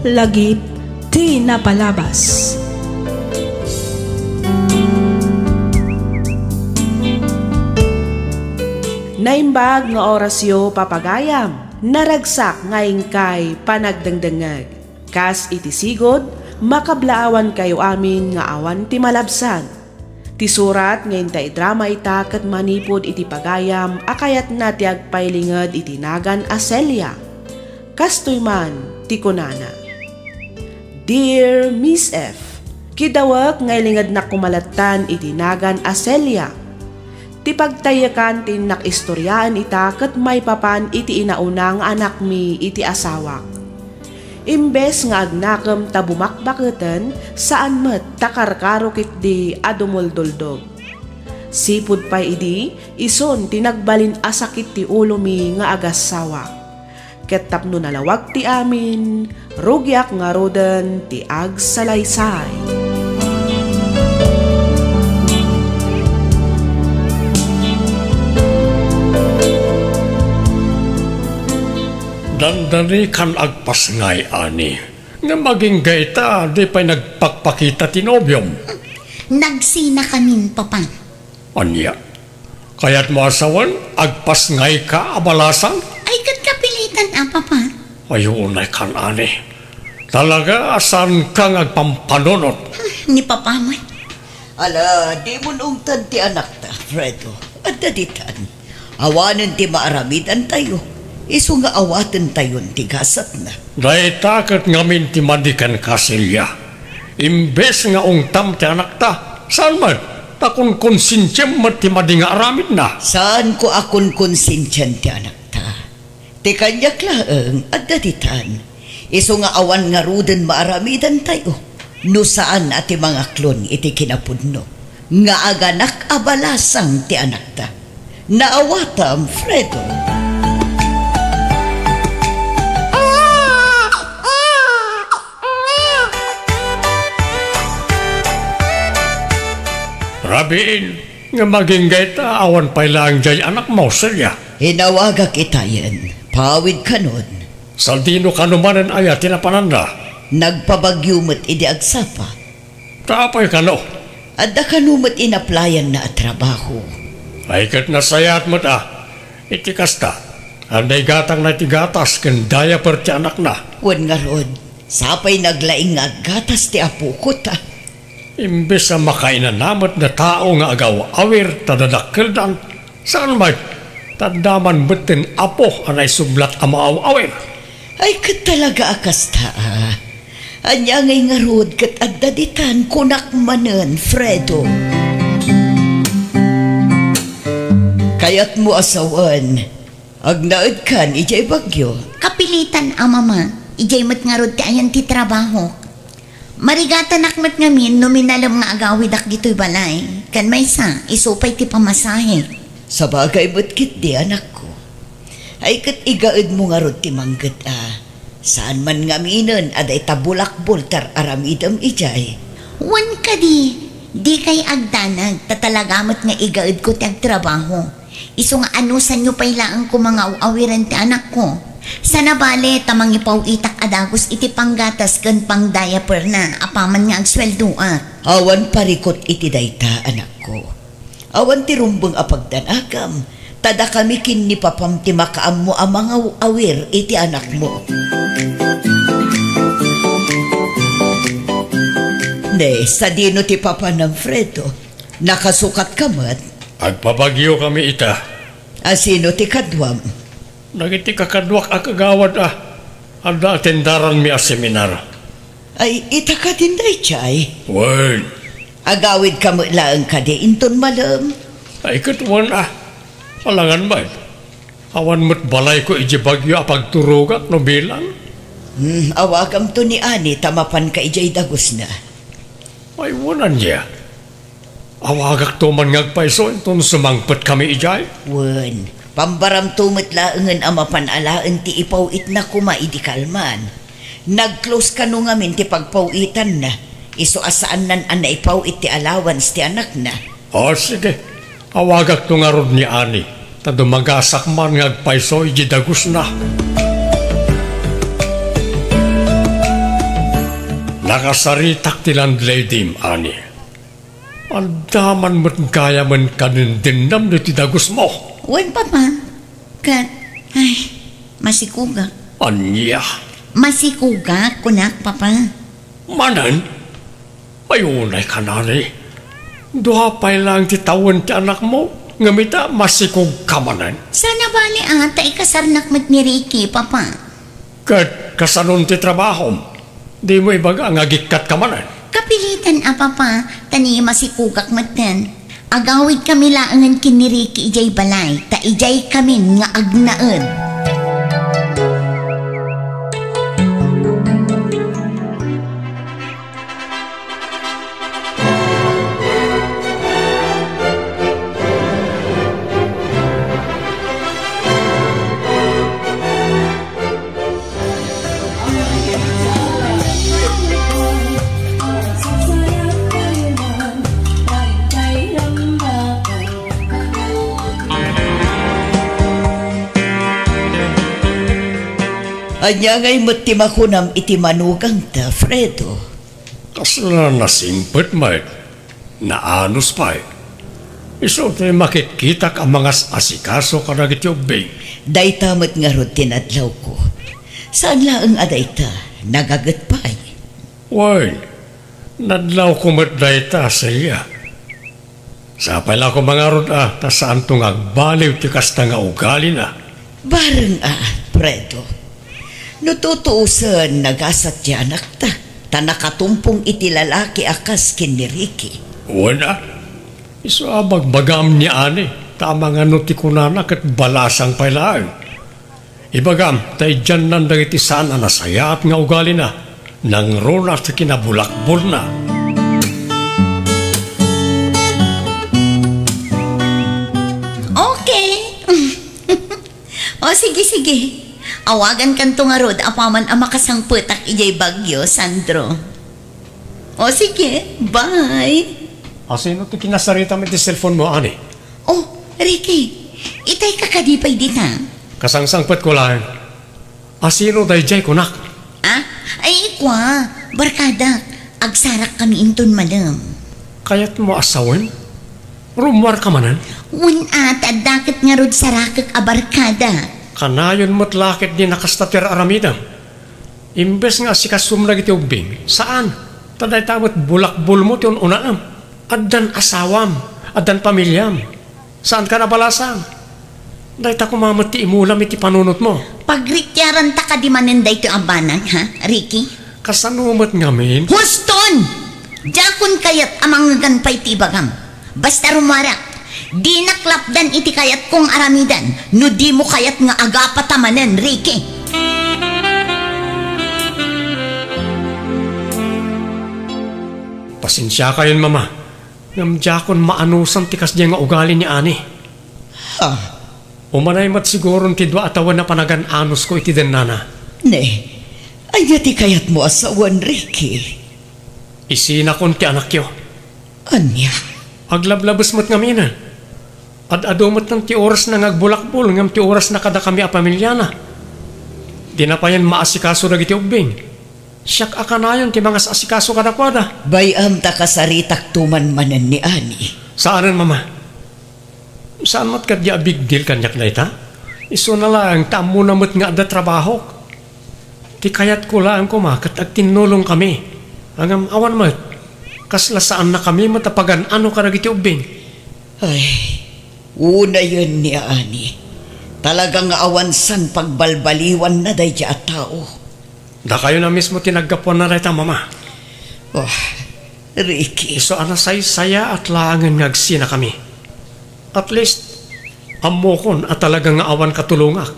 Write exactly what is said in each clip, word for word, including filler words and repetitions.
Lagip ti napalabas. Naimbag nga orasyo, papagayam, naragsak nga inkay panagdengdengngeg. Kas iti sigud, makablaawankayo amin nga awan ti malabsan. Ti surat nga inta idrama ita ket manipud iti pagayam a kayatna ti agpailinged iti nagan a Celia. Kastoy man ti kunana, "Dear Miss F, kidawek nga ilingednak koma lattan iti nagan a Celia. Ti pagtayekkan ti innak istoriaen ita ket maipapan iti inauna nga anakmi iti asawak. Imbes nga agnakem ta bumakbaketen, saan met ta karkaro ketdi a dumulduldog. Sipud pay idi, isun ti nagbalin a sakit ti ulomi nga agassawa. Ket tapno nalawag ti amin, rugiak ngaruden ti agsalaysay." Dandani kan agpasngay, Ani. Ngem agingga ita, di pay nagpakpakita ti nobiom. Nagsinakamin, Papa. Ania? Kayatmo a sawen, agpasngayka a balasang? Ay, ket kapilitan a, Papa. Ay, unay kan, Ani. Talaga a saanka nga agpampanunot. Ni Papa met. Ala, dimon ungtan ti anakta, Fredo. Adda ditan. Awanen ti maaramidantayo, isu nga awatentayon ti gasatna. Dayta ket ngamin ti madi kenka, Celia. Imbes nga ungtam ti anakta, saan met, ta kunkonsensiam met ti madi nga aramidna. Saanko a kunkonsensian ti anakta. Ti kaniak laeng, adda ditan. Isu nga awan ngaruden maaramidantayo, no saan a ti mangaklon iti kinapudno, nga aganak a balasang ti anakta. Naawatam, Fredo. Rabiin, nga agingga ita, awan pay laeng diay anakmo, Celia. Inawagak itayen, paawid kanon. Sadino kano manen aya ti napananda? Nagpabagyo met idi agsapa. Ta apay kano? Adda kano met inaplayanna a trabaho. Ay, ket nasayaat met a. Iti kasta, adda igatangna iti gatas ken diaper ti anakna. Wen ngarud, sapay naglaing nga aggatas ti apoko ta. Imbes a makainanamet da tao nga agaw-awir ta dadakkeldan, saan met, ta adda man metten apo a naisublat a maaw-awir. Ay, ket talaga a kasta, a. Ania ngay ngarud ket adda ditan, kunak manen, Fredo? Kayatmo a sawen, agnaedkan idiay Baguio? Kapilitan a, Mama. Idiay met ngarud ti ayan ti trabaho. Marigatanak met ngamin no minalem nga agawidak ditoy balay. Ken maysa, isu pay ti pamasahe. Sabagay met ketdi, anakko. Ay, ket igaedmo ngarud ti mangged a. Saan man ngaminen a dayta bulakbol ti ar-aramidem idiay. Wen kadi, dikay agdanag, ta talaga met nga igaedko ti agtrabaho. Isu nga anusanyo pay laeng koma nga aw-awiren ti anakko. Sana bale ta mangipaw-itak a dagus iti panggatas ken pangdiaperna apaman nga agsueldoak. Awan parikut iti dayta, anakko. Awan ti rumbeng a pagdanagam, ta dakami ken ni papam ti makaammo a mangaw-awir iti anakmo. Ne, sadino ti papanam, Fredo? Nakasukatka met? Agpabagiokami ita. A sino ti kaduam? Dagiti kakaduak a kagawad a adda atendaranmi a seminar. Ay, ita kadin daydiay? Wen. Agawidka met laeng kadi inton malem? Ay, ket wen a. Alangan met. Awan met balayko idiay Baguio a pagturogak no bilang. Hmm, awagamto ni Ani ta mapanka idiay dagusna. Ay, wen ania. Awagakto man nga agpayso inton sumangpetkami idiay. Wen, pambaramto met laengen a mapan alaen ti ipaw-itna koma idi kalman. Nag-close kano ngamin ti pagpaw-itanna. Isu a saannan a naipaw-it ti allowance ti anakna. O, sige. Awagakto ngarud ni Ani, ta dumagasak man nga agpayso idiay dagusna. Nakasaritak ti landladyem, Ani. Adda man met gayamen kadindennam ditoy dagusmo. Wen, Papa. Ket, ay, masikugak. Ania? Masikugak, kunak, Papa. Manen? Ay, unay ka, Ani. Dua pay laeng ti tawen ti anakmo, ngem ita, masikugka manen. Saan a bale a ta ikasarnak met ni Ricky, Papa. Ket kasanon ti trabahom? Dimo ibaga nga agikkatka manen? Kapilitan a, Papa, ta ni masikugak metten. Agawidkami laengen ken ni Ricky idiay balay, ta idiaykamin nga agnaed. Ania ngay met ti makunam iti manugangta, Fredo? Kasla nasingpet met, naanus pay. Isu ti makitkitak a mangas-asikaso kadagiti ubbing. Dayta met ngarud ti nadlawko. Saan laeng a dayta, nagaget pay. Wen, nadlawko met dayta, Celia. Sapay la koma ngarud a ta saanto nga agbaliw ti kasta nga ugalina. Bareng a, Fredo. No tutuosen, nagasat ti anakta, ta nakatumpong iti lalaki a kas ken ni Ricky. Wen a, isu a bagbagam ni Ani, ta amangan no ti kunana ket balasang pay laeng. Ibagam, ta idiannan dagiti saan a nasayaat nga ugalina, nangruna ti kinabulakbolna. Okay. O, sige, sige. Awagankanto ngarud apaman a makasangpetak idiay Baguio, Sandro. O, sige. Bye. Asino ti kinasaritam iti cellphone mo, Ani? O, Ricky, itay ka kadi pay dita? Kasangsangpetko laeng. Asino daydiay kunak? Ah? Ay, ikua, barkadak. Agsarakkami inton malem. Kayatmo a sawen? Rummuarka manen? Wen a, ta adda ket ngarud sarakek a barkada. Kanayon met la ketdi a kasta ti ar-aramidem. Imbes nga asikasom dagiti ubbing, saan? Ta dayta met bulakbolmo ti un-unaem. Addan asawam, addan pamiliam. Saanka a balasang? Dayta koma met ti imulam iti panunotmo. Pagrikkiaranta kadi manen daytoy a banag, ha, Ricky? Kasano met ngamin? Huston! Diakon kayat a mangngegan pay ti ibagam. Basta rummuarak, dinak lapdan iti kayatko nga aramidan no dimo kayat nga agapata manen, Ricky. Pasensiakayon, Mama. Ngem diakon maanusan ti kasdiay nga ugali ni Ani. Ha? Umanay met siguron ti dua a tawen a panagan-anusko iti dennana. Ne, ania ti kayatmo a sawen, Ricky? Isinakon ti anakyo. Ania? Aglablabes met ngamin. Ad-adu met ti orasna nga agbulakbol ngem ti orasna kadakami a pamiliana. Dina payen maasikaso dagiti ubbing. Siak a kanayon ti mangas-asikaso kadakuada. Bay-am ta kasaritakto man manen ni Ani. Saanen, Mama. Saan met kadi a big deal kaniak dayta? Isuna laeng ta ammona met nga adda trabahok. Ti kayatko laeng koma ket agtinnulongkami. Ngem awan met. Kasla saannakami met a pagan-ano kadagiti ubbing. Ay, unayen ni Ani. Talaga nga awan saan pagbalbaliwanna daydiay a tao. Dakayo na mismo ti naggapuanna dayta, Mama. Oh, Ricky. Isu a nasaysayaat laengen nga agsinakami. At least, ammokon a talaga nga awan katulongak.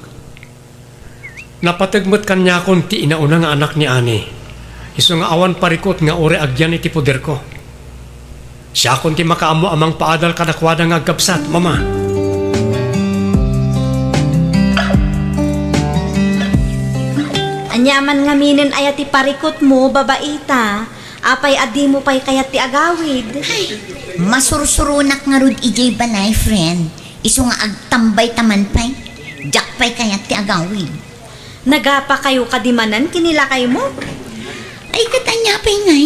Napateg met kaniakon ti inauna nga anak ni Ani. Isu nga awan parikut nga uray agyan iti poderko. Siakon ti makaammo a mangpaadal kadakuada nga agkabsat, Mama. Ania man ngaminen aya ti parikutmo, babaita? Apay a dimo pay kayat ti agawid? Ay, masursuronak ngarud idiay balay, friend. Isu nga agtambay ta man pay. Diak pay kayat ti agawid. Nagapakayo kadi manen ken ni lakaymo? Ay, ket ania Apay ngay,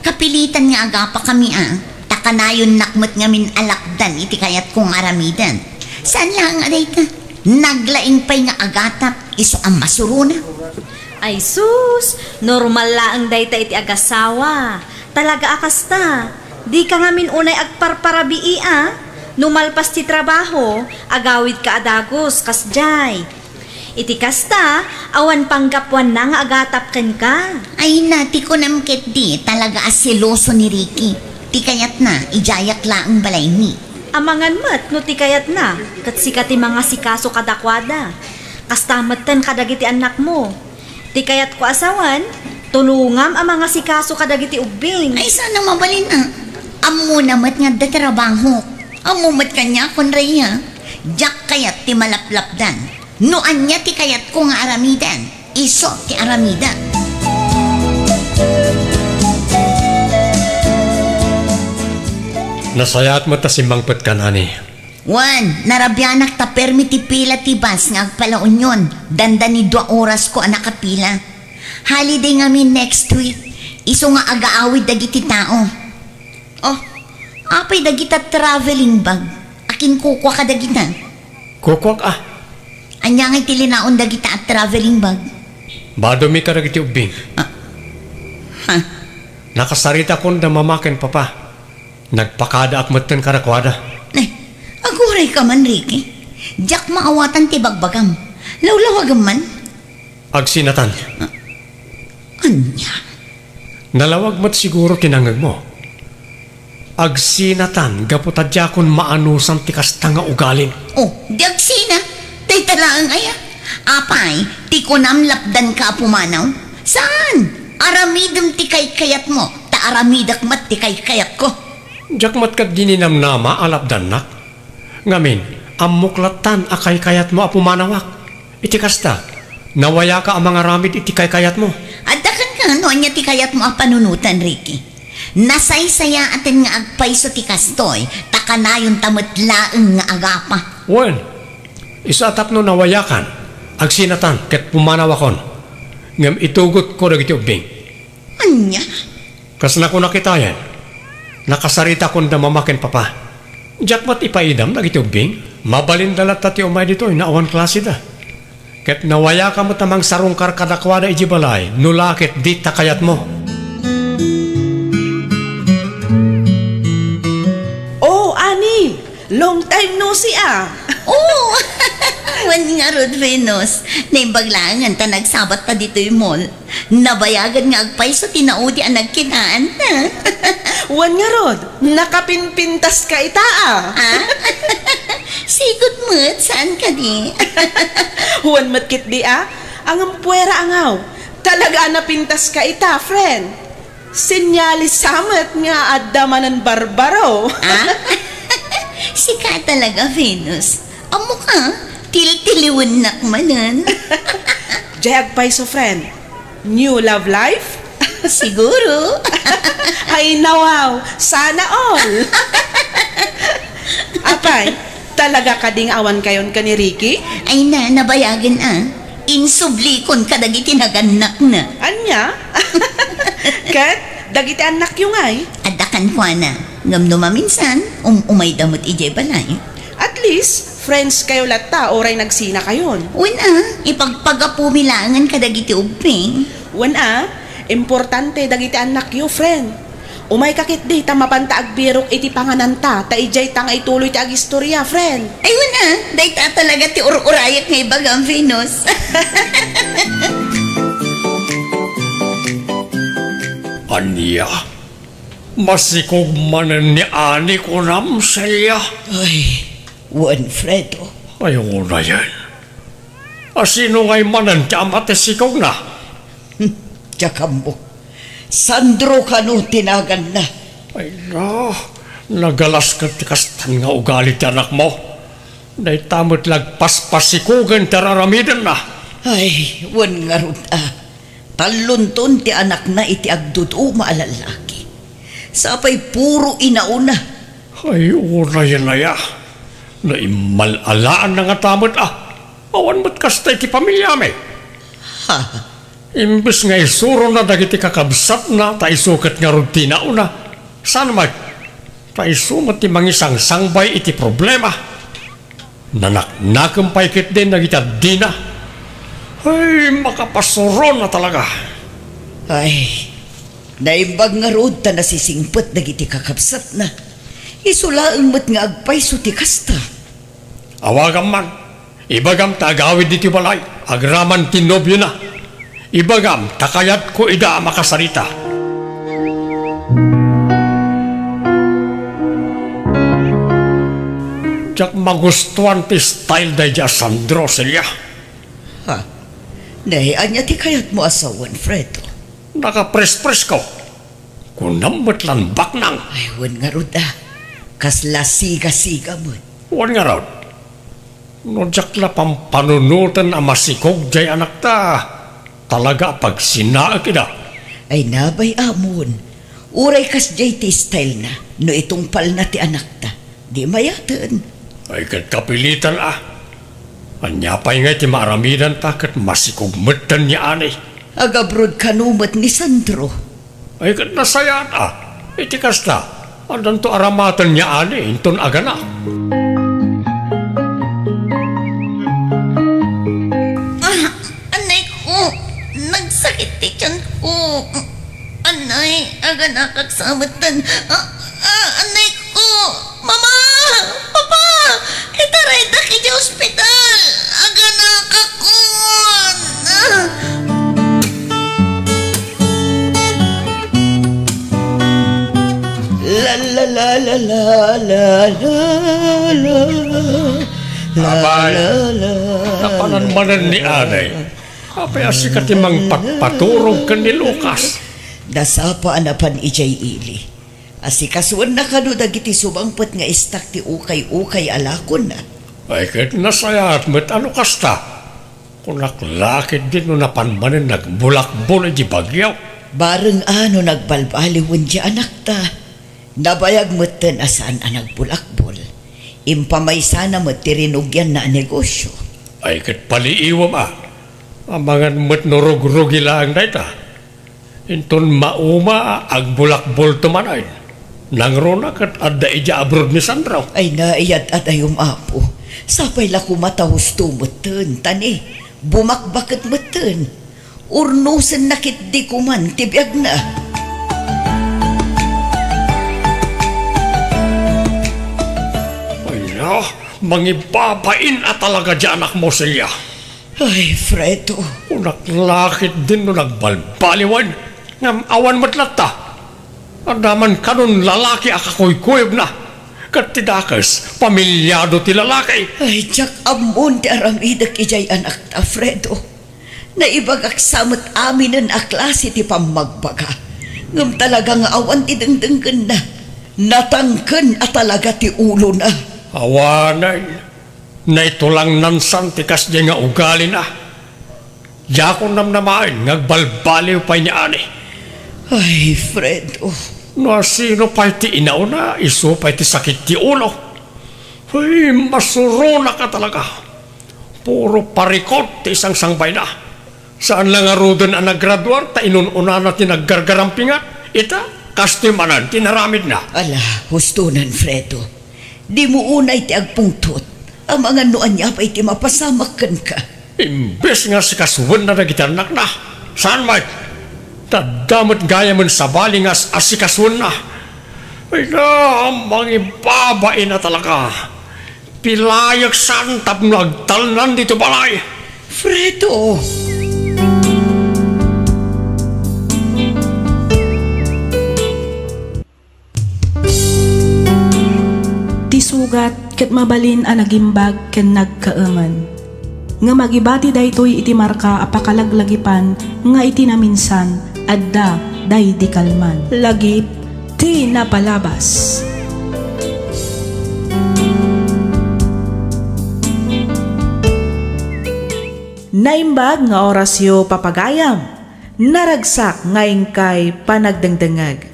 kapilitan nga agapakami a, ta kanayonnak met ngamin a lapdan iti kayatko nga aramiden. Saan laeng a dayta, naglaing pay nga agatap isu a masurona. Ay sus, normal laeng dayta iti agasawa. Talaga a kasta. Dika ngamin unay agparparabii a. No malpas ti trabaho, agawidka a dagus, kasdiay. Iti kasta, awan panggapuanna nga agatap kenka. Ay na, ti kunam ketdi, talaga a seloso ni Ricky. Ti kayatna, idiayak laeng balaymi. Amangan met no ti kayatna, ket sika ti mangasikaso kadakuada. Kasta metten kadagiti annakmo. Ti kayatko a sawen, tulongam a mangasikaso kadagiti ubbing. Ay, saan a mabalin a. Ammona met nga adda trabahok. Ammo met kaniakon, Rhea. Diak kayat ti malaplapdan. No ania ti kayatko nga aramiden, isu ti aramidek. Nasayaat met ta simmangpetkan, Ani. Wen, narabianak ta permi ti pila ti bus nga agpala Union, dandani dua orasko a nakapila. Holiday ngamin next week, isu nga agaawid dagiti tao. Oh, apay dagita traveling bag? Akin kukua kadagita? Kukuak a. Ania ngay ti linaon dagita a traveling bag? Badomi kadagiti ubbing. Ah. Ha? Nakasaritakon da mama ken papa. Nagpakadaak metten kadakuada. Eh, aguray ka man, Ricky. Diak maawatan ti bagbagam. Lawlawagem man. Agsinatan. Ah, ania? Nalawag met siguro ti nangngegmo. Agsinatan gapu ta diakon maanusan ti kasta nga ugalim. Oh, di agsina. Dayta laeng aya. Apay, ti kunam lapdanka a pumanaw? Saan? Aramidem ti kaykayatmo, ta aramidek met ti kaykayatko. Diak met ket dininamnama a lapdannak. Ngamin, ammok lattan a kaykayatmo a pumanawak. Iti kasta, nawayaka a mangaramid iti kaykayatmo. Adda kenka no ania ti kayatmo a panunoten, Ricky. Nasaysayaaten nga agpayso ti kastoy, ta kanayonta met laeng nga agapa. Wen, isu a tapno nawayakan, agsinatan ket pumanawakon. Ngem itugotko dagiti ubbing. Ania? Kas nakunak itayen, nakasaritakon da mama ken papa. Diak met ipaidam dagiti ubbing. Mabalinda latta ti umay ditoy no awan klaseda. Ket nawayaka met a mangsarungkar kadakuada idiay balay no la ket dita kayatmo. Oh, Ani! Long time no see, ah! Oh! Wen ngarud, Venus. Naimbag laengen ta nagsabatta ditoy mall. Nabayagen nga agpayso ti naudi a nagkitaanta. Wen ngarud, nakapinpintaska ita, ah. Ah? Sigud met, saan kadi? Wen met ketdi, ah. Ngem puera a ngaw. Talaga a napintaska ita, friend. Senyales sa met nga adda manen barbaro. Ah? Sika talaga, Venus. Ammoka, tiltiliwennak manen. Diay agpayso, friend. New love life? Siguro. Ay, nawaw. Sana all. Apay, talaga kadi nga awankayon ken ni Ricky? Ay na, nabayagen a. Insublikon kadagiti nagannakna. Ania? Ket dagiti annakyo ngay? Adda kenkuana. Ngem no maminsan, um-, umayda met idiay balay. At least, friends kayo latta, uray nagsinakayon. Wen a, ipagpagapumi laengen kadagiti ubbing. Wen a, importante dagiti annakyo, friend. Umayka ketdi ta mapanta agbirok iti pangananta, ta idiayta nga ituloy ti agistoria, friend. Ay, wen a, dayta talaga ti ur-urayak nga ibagam, Venus. Ania? Masikog manen ni Ani kunam, Celia? Ay, wen, Fredo. Ay, unayen. A, sino ngay manen ti ama ti sikogna? Hmm, diak ammo. Sandro kano ti naganna. Ay na, nagalas ket ti kastan nga ugali ti anakmo. Dayta met la agpaspasikogen ti ar-aramidenna. Ay, wen ngarud a. Tallonton ti anakna iti agduduma a lallaki. Sapay puro inauna. Ay, unayen aya. Naimmal-alaanna ngata met a. Awan met kasta iti pamiliami. Ha? Imbes nga isurona dagiti kakabsatna ta isu ket ngarud ti nauna, saan met, ta isu met ti mangisangsangbay iti problema. Nanaknakem pay ketdin dagiti addina. Ay, makapasurona talaga. Ay, naimbag ngarud ta nasisingpet dagiti kakabsatna. Isu laeng met nga agpayso ti kasta. Awagam man. Ibagam ta agawid ditoy balay agraman ti nobiona. Ibagam ta kayatko ida a makasarita. Diak magustuan ti style daydi a Sandro, Celia. Ha? Nay, ania ti kayatmo a sawen, Fredo? Nakaprespresko. Kunam met lan baknang. Ay, wen ngarud a. Kasla sigasiga met. Wen ngarud. No diak la pampanunoten a masikog diay anakta, talaga a pagsinaek ida. Ay, nabay, amon. Uray kasdiay ti stylena, no itungpalna ti anakta, di mayaten. Ay, ket kapilitan a. Ania pay ngay ti maaramidanta ket masikog metten ni Ani? Agabroad kano met ni Sandro. Ay, ket nasayaat a. Iti kasta, addanto aramaten ni Ani inton agana. Ah, anay ko, nagsakit ti tiyan ko. Anay, aganakak sa metten. Ah, ah, anay ko. Mama! Papa! Itaraydak idiay ospital! Aganakakon! Ah! La, la, la, la, la, la, la, la, Abay, la, la, napanan manen ni Anay. Apay a sika ti mangpatpaturog ken ni Lucas? Nasapa a napan idiay ili. Asikasuenna kano dagiti sumangpet nga istak ti ukay-ukay a lakonna. Ay, ket nasayaat met a no kasta. Kunak la ketdi no napan manen nagbulakbol idiay bagyo. Bareng a no nagbalbaliwen ti anakta. Nabayag metten a saan a nagbulakbol. Impamaysana met ti rinugianna a negosio. Ay, ket paliiwem a. Amangan met no rugrugi laeng dayta. Inton mauma a agbulakbolto manen, nangruna ket adda idiay abroad ni Sandro. Ay, naiyat-adayom, Apo. Sapay la koma ta husto metten, ta ni, bumakbaket metten. Urnosenna ketdi koman ti biagna. Ay, no, mangibabain a talaga diay anakmo, Celia. Ay, Fredo. Kunak la ketdin no nagbalbaliwen, ngem awan met latta. Adda man kanon lalaki a kakuykuyogna. Ket ti dakes, pamilyado ti lalaki. Ay, diak ammon ti aramidek idiay anakta, Fredo. Naibagak sa met aminen a klase ti pammagbaga. Ngem talaga nga awan ti dengdenggenna. Natangken a talaga ti ulona. Awanen. Naitulangnan san ti kasdiay nga ugalina. Diakon namnamaen nga agbalbaliw pay ni Ani. Ay, Fredo. No asino pay ti inauna, isu pay ti sakit ti ulo. Ay, masuronak a talaga. Puro parikot ti isangsangbayna. Saan la ngaruden a nagraduar ta inun-unana ti naggargarampingan. Ita, kastoy manen ti naramidna. Ala, hustonan, Fredo. Dimo unay ti agpungtot. Amangan no ania pay ti mapasamak kenka. Imbes nga asikasuenna dagiti annakna, saan met? Adda met gayamen sabali nga as-, asikasuenna. Ay na, mangibabain a talaga. Pilayek san tapno agtalnan ditoy balay. Fredo! Ti sugat ket mabalin a nagimbag ken nagkaemen. Ngem agibati daytoy iti marka a pakalaglagipan nga iti naminsan adda daydi kalman. Lagip ti napalabas. Naimbag nga orasyo, papagayam. Naragsak nga inkay panagdengdengngeg.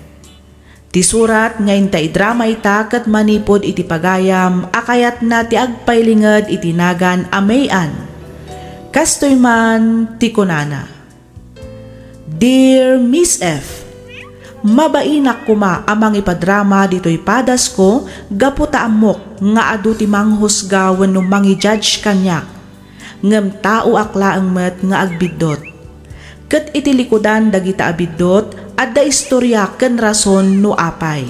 Ti surat nga inta idrama ita ket manipud iti pagayam a kayatna ti agpailinged iti nagan a May-an. Kastoy man ti kunana, Dear Miss F, mabainak koma a mangipadrama ditoy padasko gapu ta ammok nga adu ti manghusga wenno mangi-judge kaniak. Ngem taoak laeng met nga agbiddut. Ket iti likudan dagita a biddut, adda istoria ken rason no apay.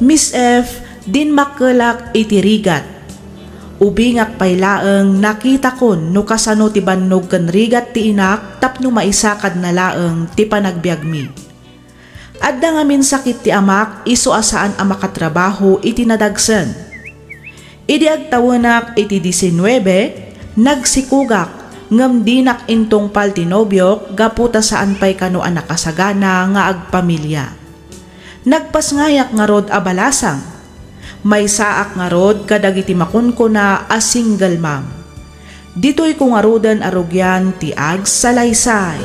Miss F, dimmakkelak iti rigat. Ubingak pay laeng nakitakon no kasano ti bannog ken rigat ti inak tapno maisakadna laeng ti panagbiagmi. Adda ngamin sakit ti amak isu a saan a makatrabaho iti nadagsen. Idi agtawenak iti disinnuebe, nagsikogak ngem dinak intungpal ti nobiok gapu ta saan pay kano a nakasagana nga agpamilia. Nagpasngayak ngarud a balasang. Maysaak ngarud kadagiti makunkuna a single mom. Ditoyko ngaruden a rugian ti agsalaysay.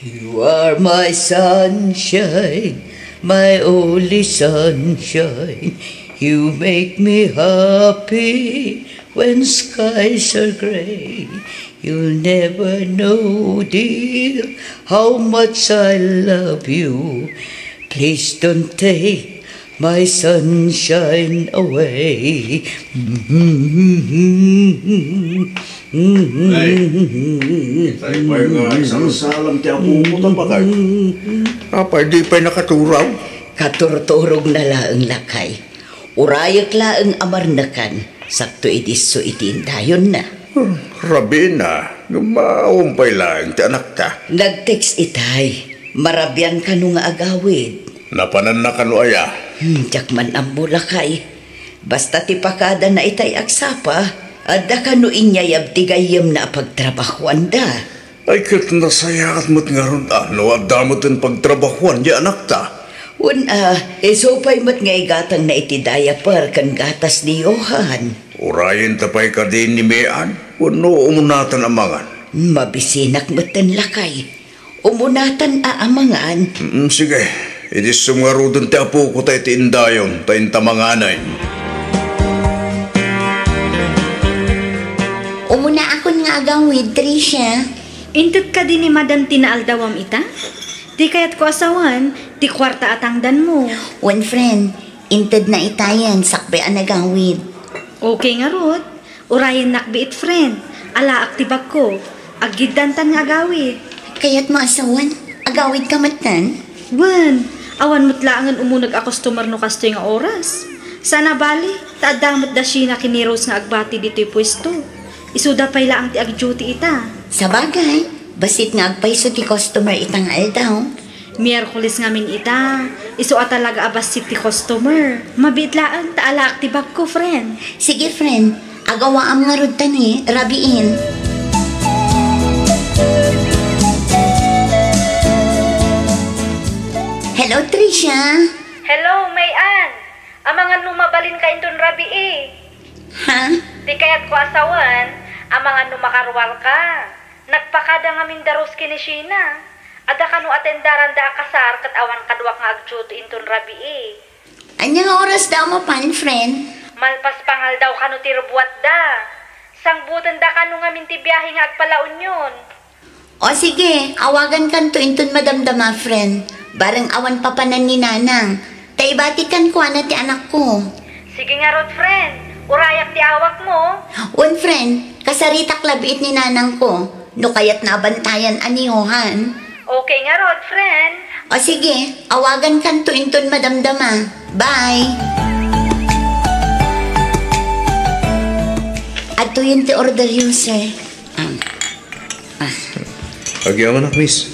You are my sunshine, my only sunshine. You make me happy when skies are gray. You'll never know, dear, how much I love you. Please don't take my sunshine away. Ay, itay pay nga agsalsalam ti apo mo, ta bakay. Apay, di pay nakaturaw? Katurturogna laeng, lakay. Urayek laeng a marnekan, sakto idisso iti indayonna. Hmm, rabiina, ngem awan pay laeng ti anakta. Nag-text itay. Marabian kano nga agawid. Napananna kano aya? Hmm, diak man ammo, lakay. Basta ti pakadana itay agsapa, adda kano inyayab ti gayyemna a pagtrabahoanda. Ay, ket nasayaat met ngarud a no adda met ti pagtrabahoan ti anakta. Wen a, isu pay met nga igatangna iti diaper ken gatas ni Johan. Urayenta pay kadi ni Mean, wenno umunatan a mangan? Mabisinak metten, lakay. Umunatan a amangan. Mm, sige. Idissom ngaruden ti apoko ta iti indayon, ta inta manganen. Umunaakon nga agawid, Tricia. Inted kadi ni Madam ti naaldawam ita? Ti kayatko a sawen, ti kuarta a tangdanmo. Wen, friend, intedna itayen, sakbay a nagawid. Okay ngarud. Urayennak biit, friend. Alaak ti bagko. Aggiddantan nga agawid. Kayatmo a sawen, agawidka metten? Wen, awan met laengen umuneg a customer no kastoy nga oras. Sana bali, ta adda met da Sheena ken ni Rose nga agbati ditoy puesto. Isuda pay laeng ti ag-duty ita. Sabagay, bassit nga agpayso ti customer ita nga aldaw. Miyerkules ngamin ita. Isu a talaga a bassit ti customer. Mabiit laeng ta alaak ti bagko, friend. Sige, friend. Agawaam ngarud ta ni rabiin. Hello, Tricia. Hello, May Ann. Amangan no mabalinka inton rabii. Ha? Ti kayatko a sawen, amangan no makaruarka. Nagpakada ngamin da Rose ken ni Sheena. Adda kano atendaranda a kasar ket awan kaduak nga agduty inton rabii. Ania nga oras da mapan, friend? Malpas pangaldaw kano ti rubuatda. Sangbutenda kano ngamin ti biahe nga agpala-Union. O sige, awagankanto inton madamdama, friend. Bareng awan papanan ni Nanang. Ta ibati kenkuana ti anakko. Sige ngarud, friend. Urayak ti awakmo. Wen, friend. Kasaritak labiit ni Nanangko. No kayatna a bantayan a ni Johan. Okay ngarud, friend. O sige, awagankanto inton madamdama. Bye! Adtoyen ti orderyo, sir. Um, ah. Agyamanak, miss.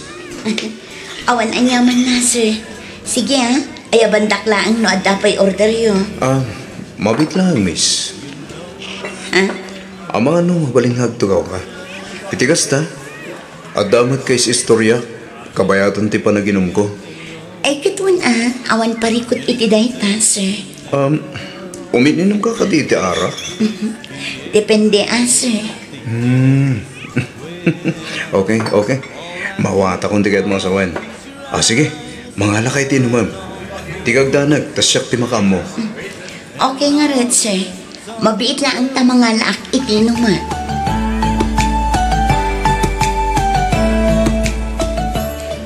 Awan aniamanna, sir. Sige, ah. Ayabandak laeng no adda pay orderyo. Ah, mabiit laeng, miss. Ah? Amangan no mabalin nga agtugawka. Iti kasta, adda met kais-istorya, kabayatan ti panaginumko. Ay, ket wen a, awan parikut iti dayta, sir. Um, umiinomka kadi iti arak? Mhm. Depende a, sir. Hmm. Okay, okay. Mawatakon ti kayatmo a sawen. Ah, sige, mangalaka iti inumem. Ti kagdanag, ta siak ti makaammo. Okay ngarud, sir. Mabiit laeng ta mangalaak iti inumem.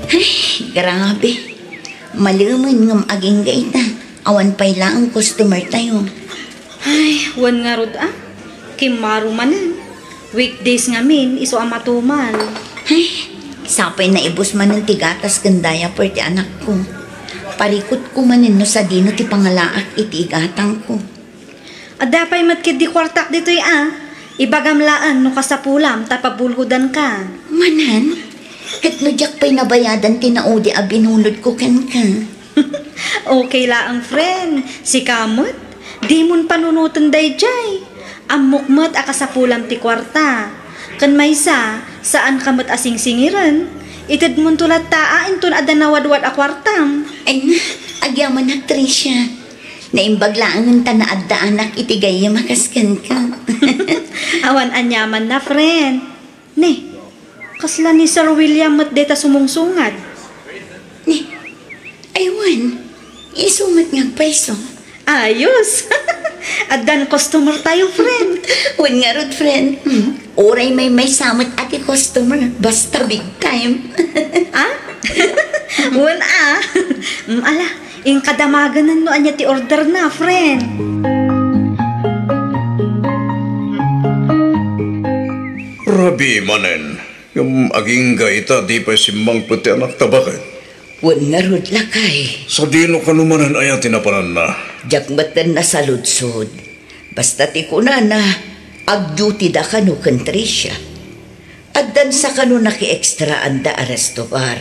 Ay, grabe. Malemen ngem agingga ita. Awan pay laeng customer tayo. Ay, wen ngarud a. Kimmaro manen. Weekdays ngamin, isu a matumal. Ay, sapay naibus manen ti gatas ken diaper ti anakko. Parikutko manen no sadino ti pangalaak iti igatangko. Adda pay met ketdi kuartak ditoy a. Ibagam laeng no kasapulam ta pabulhodanka. Manen? Ket no diak pay nabayadan ti naudi a binulodko kenka? Okay laeng, friend. Sika met, dimon panunoten daydiay. Ammok met a kasapulam ti kuarta. Ken maysa, saanka met a singsingiren. Itedmonto latta a inton adda nawadwad a kuartam. Ay na, agyamanak, Tricia. Naimbag laengen ta naaddaanak iti gayyem a kas kenka. Awan aniamanna, friend. Ne, kasla ni Sir William met dayta sumungsungad? Ne, ay wen, isu met nga agpayso. Ayos! Addan customer tayo, friend. Wen ngarud, friend. Hmm. Uray maymaysa met a ti customer, basta big time. Ah? Wen a. Mm, ala, inka damagen no ania ti order na, friend. Rabii manen. Ngem agingga ita, di pay simmangpet ti anakta baket. Wen ngarud, lakay. Sadino kano manen aya ti napananna? Diak metten nasaludsod. Basta ti kunana, agduty da kano ken Tricia. Addan sa kano nakiekstraanda a resto bar.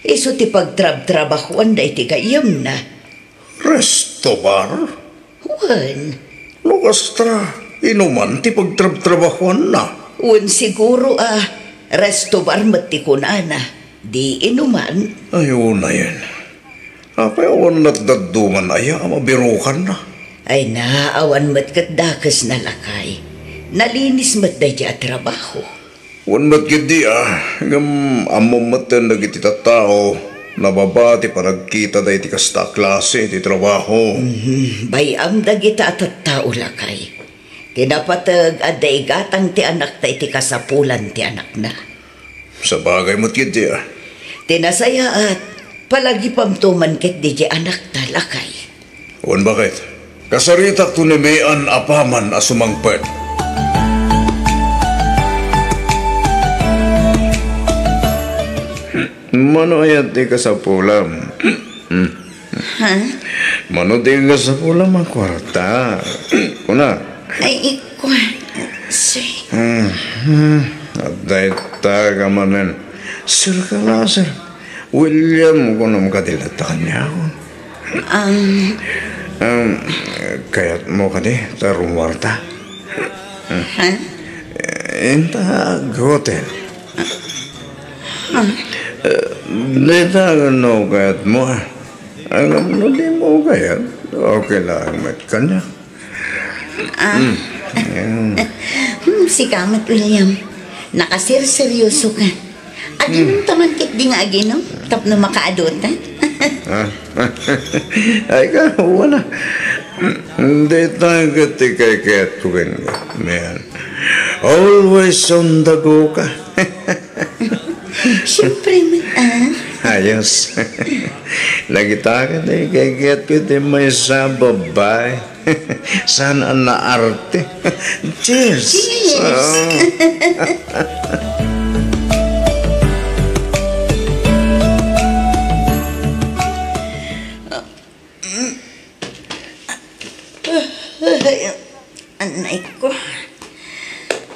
Isu ti pagtrabtrabahuanda iti gayyemna. Resto bar? Wen. No kasta, inuman ti pagtrabtrabahuanna? Wen siguro a resto bar met ti kunana. Di inuman? Ay, unayen. Apay awan natdadduman aya a mabirukanna? Ay na, awan met ket dakesna, lakay. Nalinis met daydi a trabaho. Wen met ketdi a, ngem ammom metten dagiti tattao, nababa ti panagkitada iti kasta a klase ti trabaho. Mhm, bay-am dagita a tattao, lakay. Ti napateg, adda igatang ti anakta iti kasapulan ti anakna. Sabagay met ketdi a. Ti nasayaat, palagipamto man ketdi ti anakta, lakay. Wen baket, kasaritakto ni Mean apaman a sumangpet. Mano aya ti kasapulam? Ha? Mano ti kasapulam a kuarta? Kuna. Ay, ikua, sir. Mhm. Adda ita ka manen. Sir ka la, sir. William, kunam kadi latta kaniak. Um, Um, kayatmo kadi ta rumuarta? Ha? Inta hotel. Ha? Eh, dita no kayatmo, ah. Ngem no dimo kayat, okay lang met kaniak. Ah. Hmm, sika met, William. Nakaserseryoso ka. Aginom ta man ketdi nga aginom, tapno makaadu ta. Ah. Ay ka, wala. Dita ket ti kaykayatko kenka, Mean. Always on the go ka. Siyempre met, ah. Ayos. Nakita ka ti kaykayatko ti maysa a babae. Saan a naarte? Cheers! Cheers! Oo. Anay ko.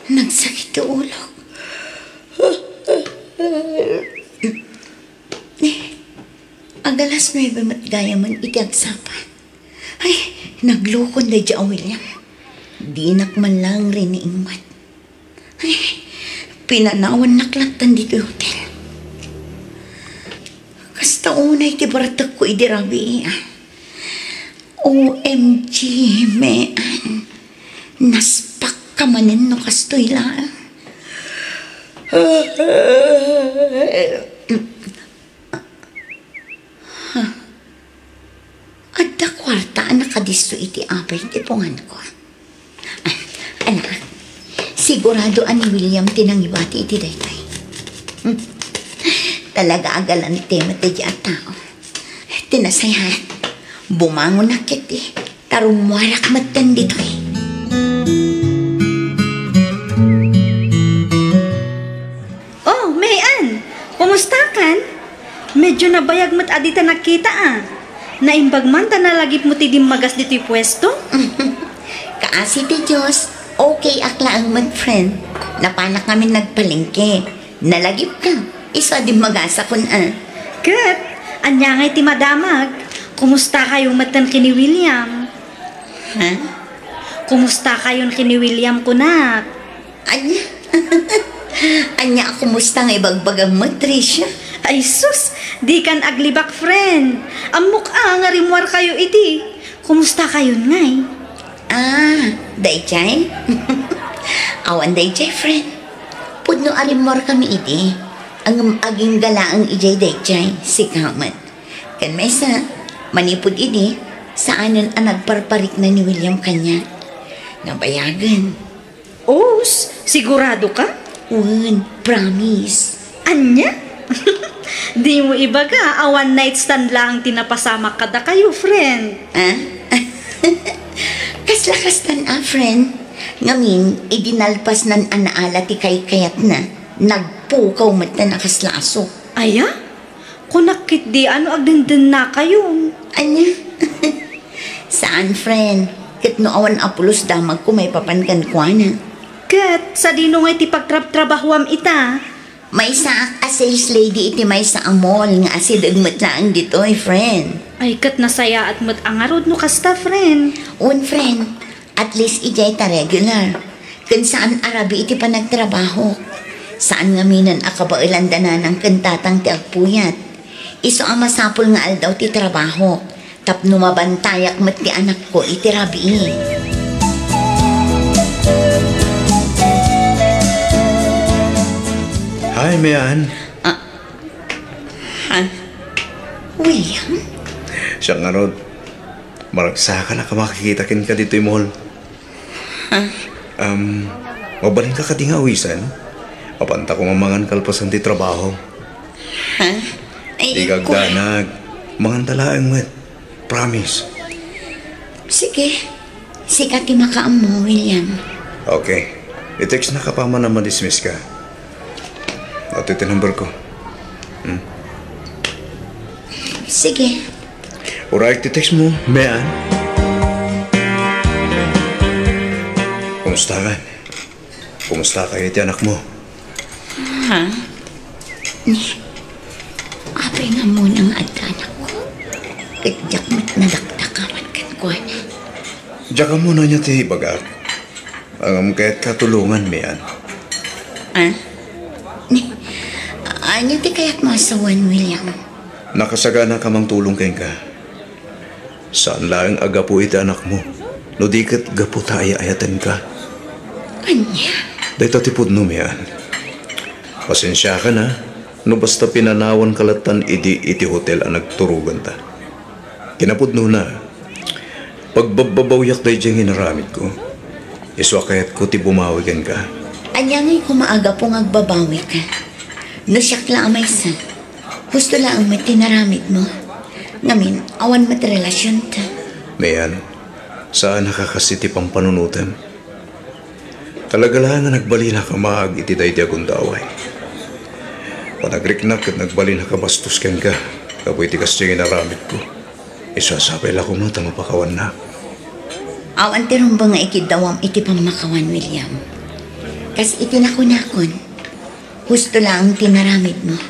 Nagsakit ti ulok. Agalas nuebe met gayamen iti agsapa. Ay, naglukon daydi a William. Dinak man laeng riniingmat. Ay, pinanawannak lattan ditoy hotel. Kasta unay ti bartekko idi rabii, ah. O M G, Mean. Naspak ka manen no kastoy laeng. Adda kuarta a nakadisso iti apay ti punganko. Ah, anak, sigurado a ni William ti nangibati iti daytoy. Hmm. Talaga a galante met daydi a tao. Ti nasayaat, bumangonak ketdi, ta rummuarak metten ditoy. Oh, May Ann! Kumustakan? Medyo nabayag met a dita nagkita, a. Naimbag man ta nalagipmo ti dimmagas ditoy puesto? Kaasi ti Dios, okay ak laeng met, friend. Napanak ngamin nagpalengke. Nalagipka. Isu a dimmagasakon, a. Ket, ania ngay ti madamag? Kumustakayo metten ken ni William? Ha? Kumustakayon ken ni William, kunak? Ania? Ania a kumusta nga ibagbagam met, Tricia? Ay sus, dikan aglibak, friend. Ammok a nga rimmuarkayo idi. Kumustakayon ngay? Ah, daydiay? Awan daydiay, friend. Pudno a rimmuarkami idi. Ngem agingga laeng idiay daydiay, sika met. Ken maysa, manipud idi, saanen a nagparparikna ni William kaniak. Nabayagen. Us, sigurado ka? Wen, promise. Ania? Dimo ibaga a one night stand laeng ti napasamak kadakayo, friend. Ah? Kasla kastan a, friend. Ngamin, idi nalpasnan a naala ti kaykayatna, nagpukaw metten a kasla asuk. Aya? Kunak ketdi a no agdendennakayon. Ania? Saan, friend. Ket no awan a pulos damagko maipapan kenkuana. Ket sadino ngay ti pagtrabtrabahoam ita? Maysaak a sales lady iti maysa a mall nga asideg met laeng ditoy, friend. Ay, ket nasayaat met a ngarud no kasta, friend. Un, friend. At least idiay ta regular. Ken saan a rabii ti panagtrabahok. Saan ngaminen a kabaelan da nanang ken tatang ti agpuyat. Isu a masapul nga aldaw ti trabahok tapno mabantayak met ti anakko iti rabii. Hi, Mian. Ah, ha? William? Siak ngarud, maragsakan a makakita kenka ditoy mall. Ha? Um, mabalinka kadi nga awisen? Apanta koma mangan kalpasan ti trabaho. Ha? Ay, Di ka agdanag. Manganta laeng met. Promise. Sige. Sika ti makaammo, William. Okay. I-text na ka pa man a madismiss ka. Atoy ti number ko. Hmm? Sige. Uray ti text mo, Mean. Kumusta ka? Kumusta kayo ti anak mo? Ha? Ni, apay nga muna nga adda anak ko? Ket diak met nadakdakaman kenkuana. Diak ammo no ania ti ibagak. Ngem kayat ka tulongan, Mean. Ah? Ni, ania ti kayat mo a sawen, William? Nakasagana ka mang tulong kenka. Saan laeng a gapu iti anakmo, no di ket gapu ta ay-ayatenka. Ania? Dayta ti pudno, Mean. Pasensiakan a, no basta pinanawanka lattan idi iti hotel a nagturoganta. Kinapudnona, pagbabbabawyak daydiay nga inaramidko. Isu a kayatko ti bumawi kenka. Ania ngay koma a gapu nga agbabawika? No siak la a maysa, husto laeng met ti naramidmo. Ngamin, awan met relasionta. Mean, saan a kakas iti pampanunotem. Talaga laeng a nagbalinak a maag iti daydi a gundaway. Panagriknak ket nagbalinak a bastos kenka, gapu iti kasdiay nga inaramidko. Isu a sapay la koma ta mapakawannak. Awan ti rumbeng nga ikiddawam iti pammakawan, William. Kas iti nakunakon, husto laeng ti naramidmo.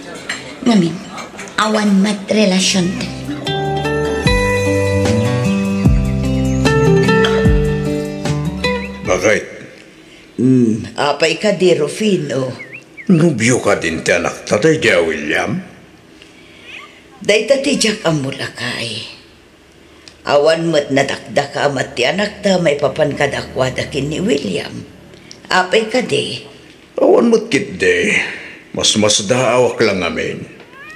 Ngamin, awan met relasionta. Bakit? Hmm, apay kadi, Rufino? Nobio kadin ti anakta daydiay a William? Dayta ti diak ammo, lakay. Awan met nadakdakamat ti anakta maipapan kadakuada ken ni William. Apay kadi, Awan met ketdi. Masmasdaawak la ngamin.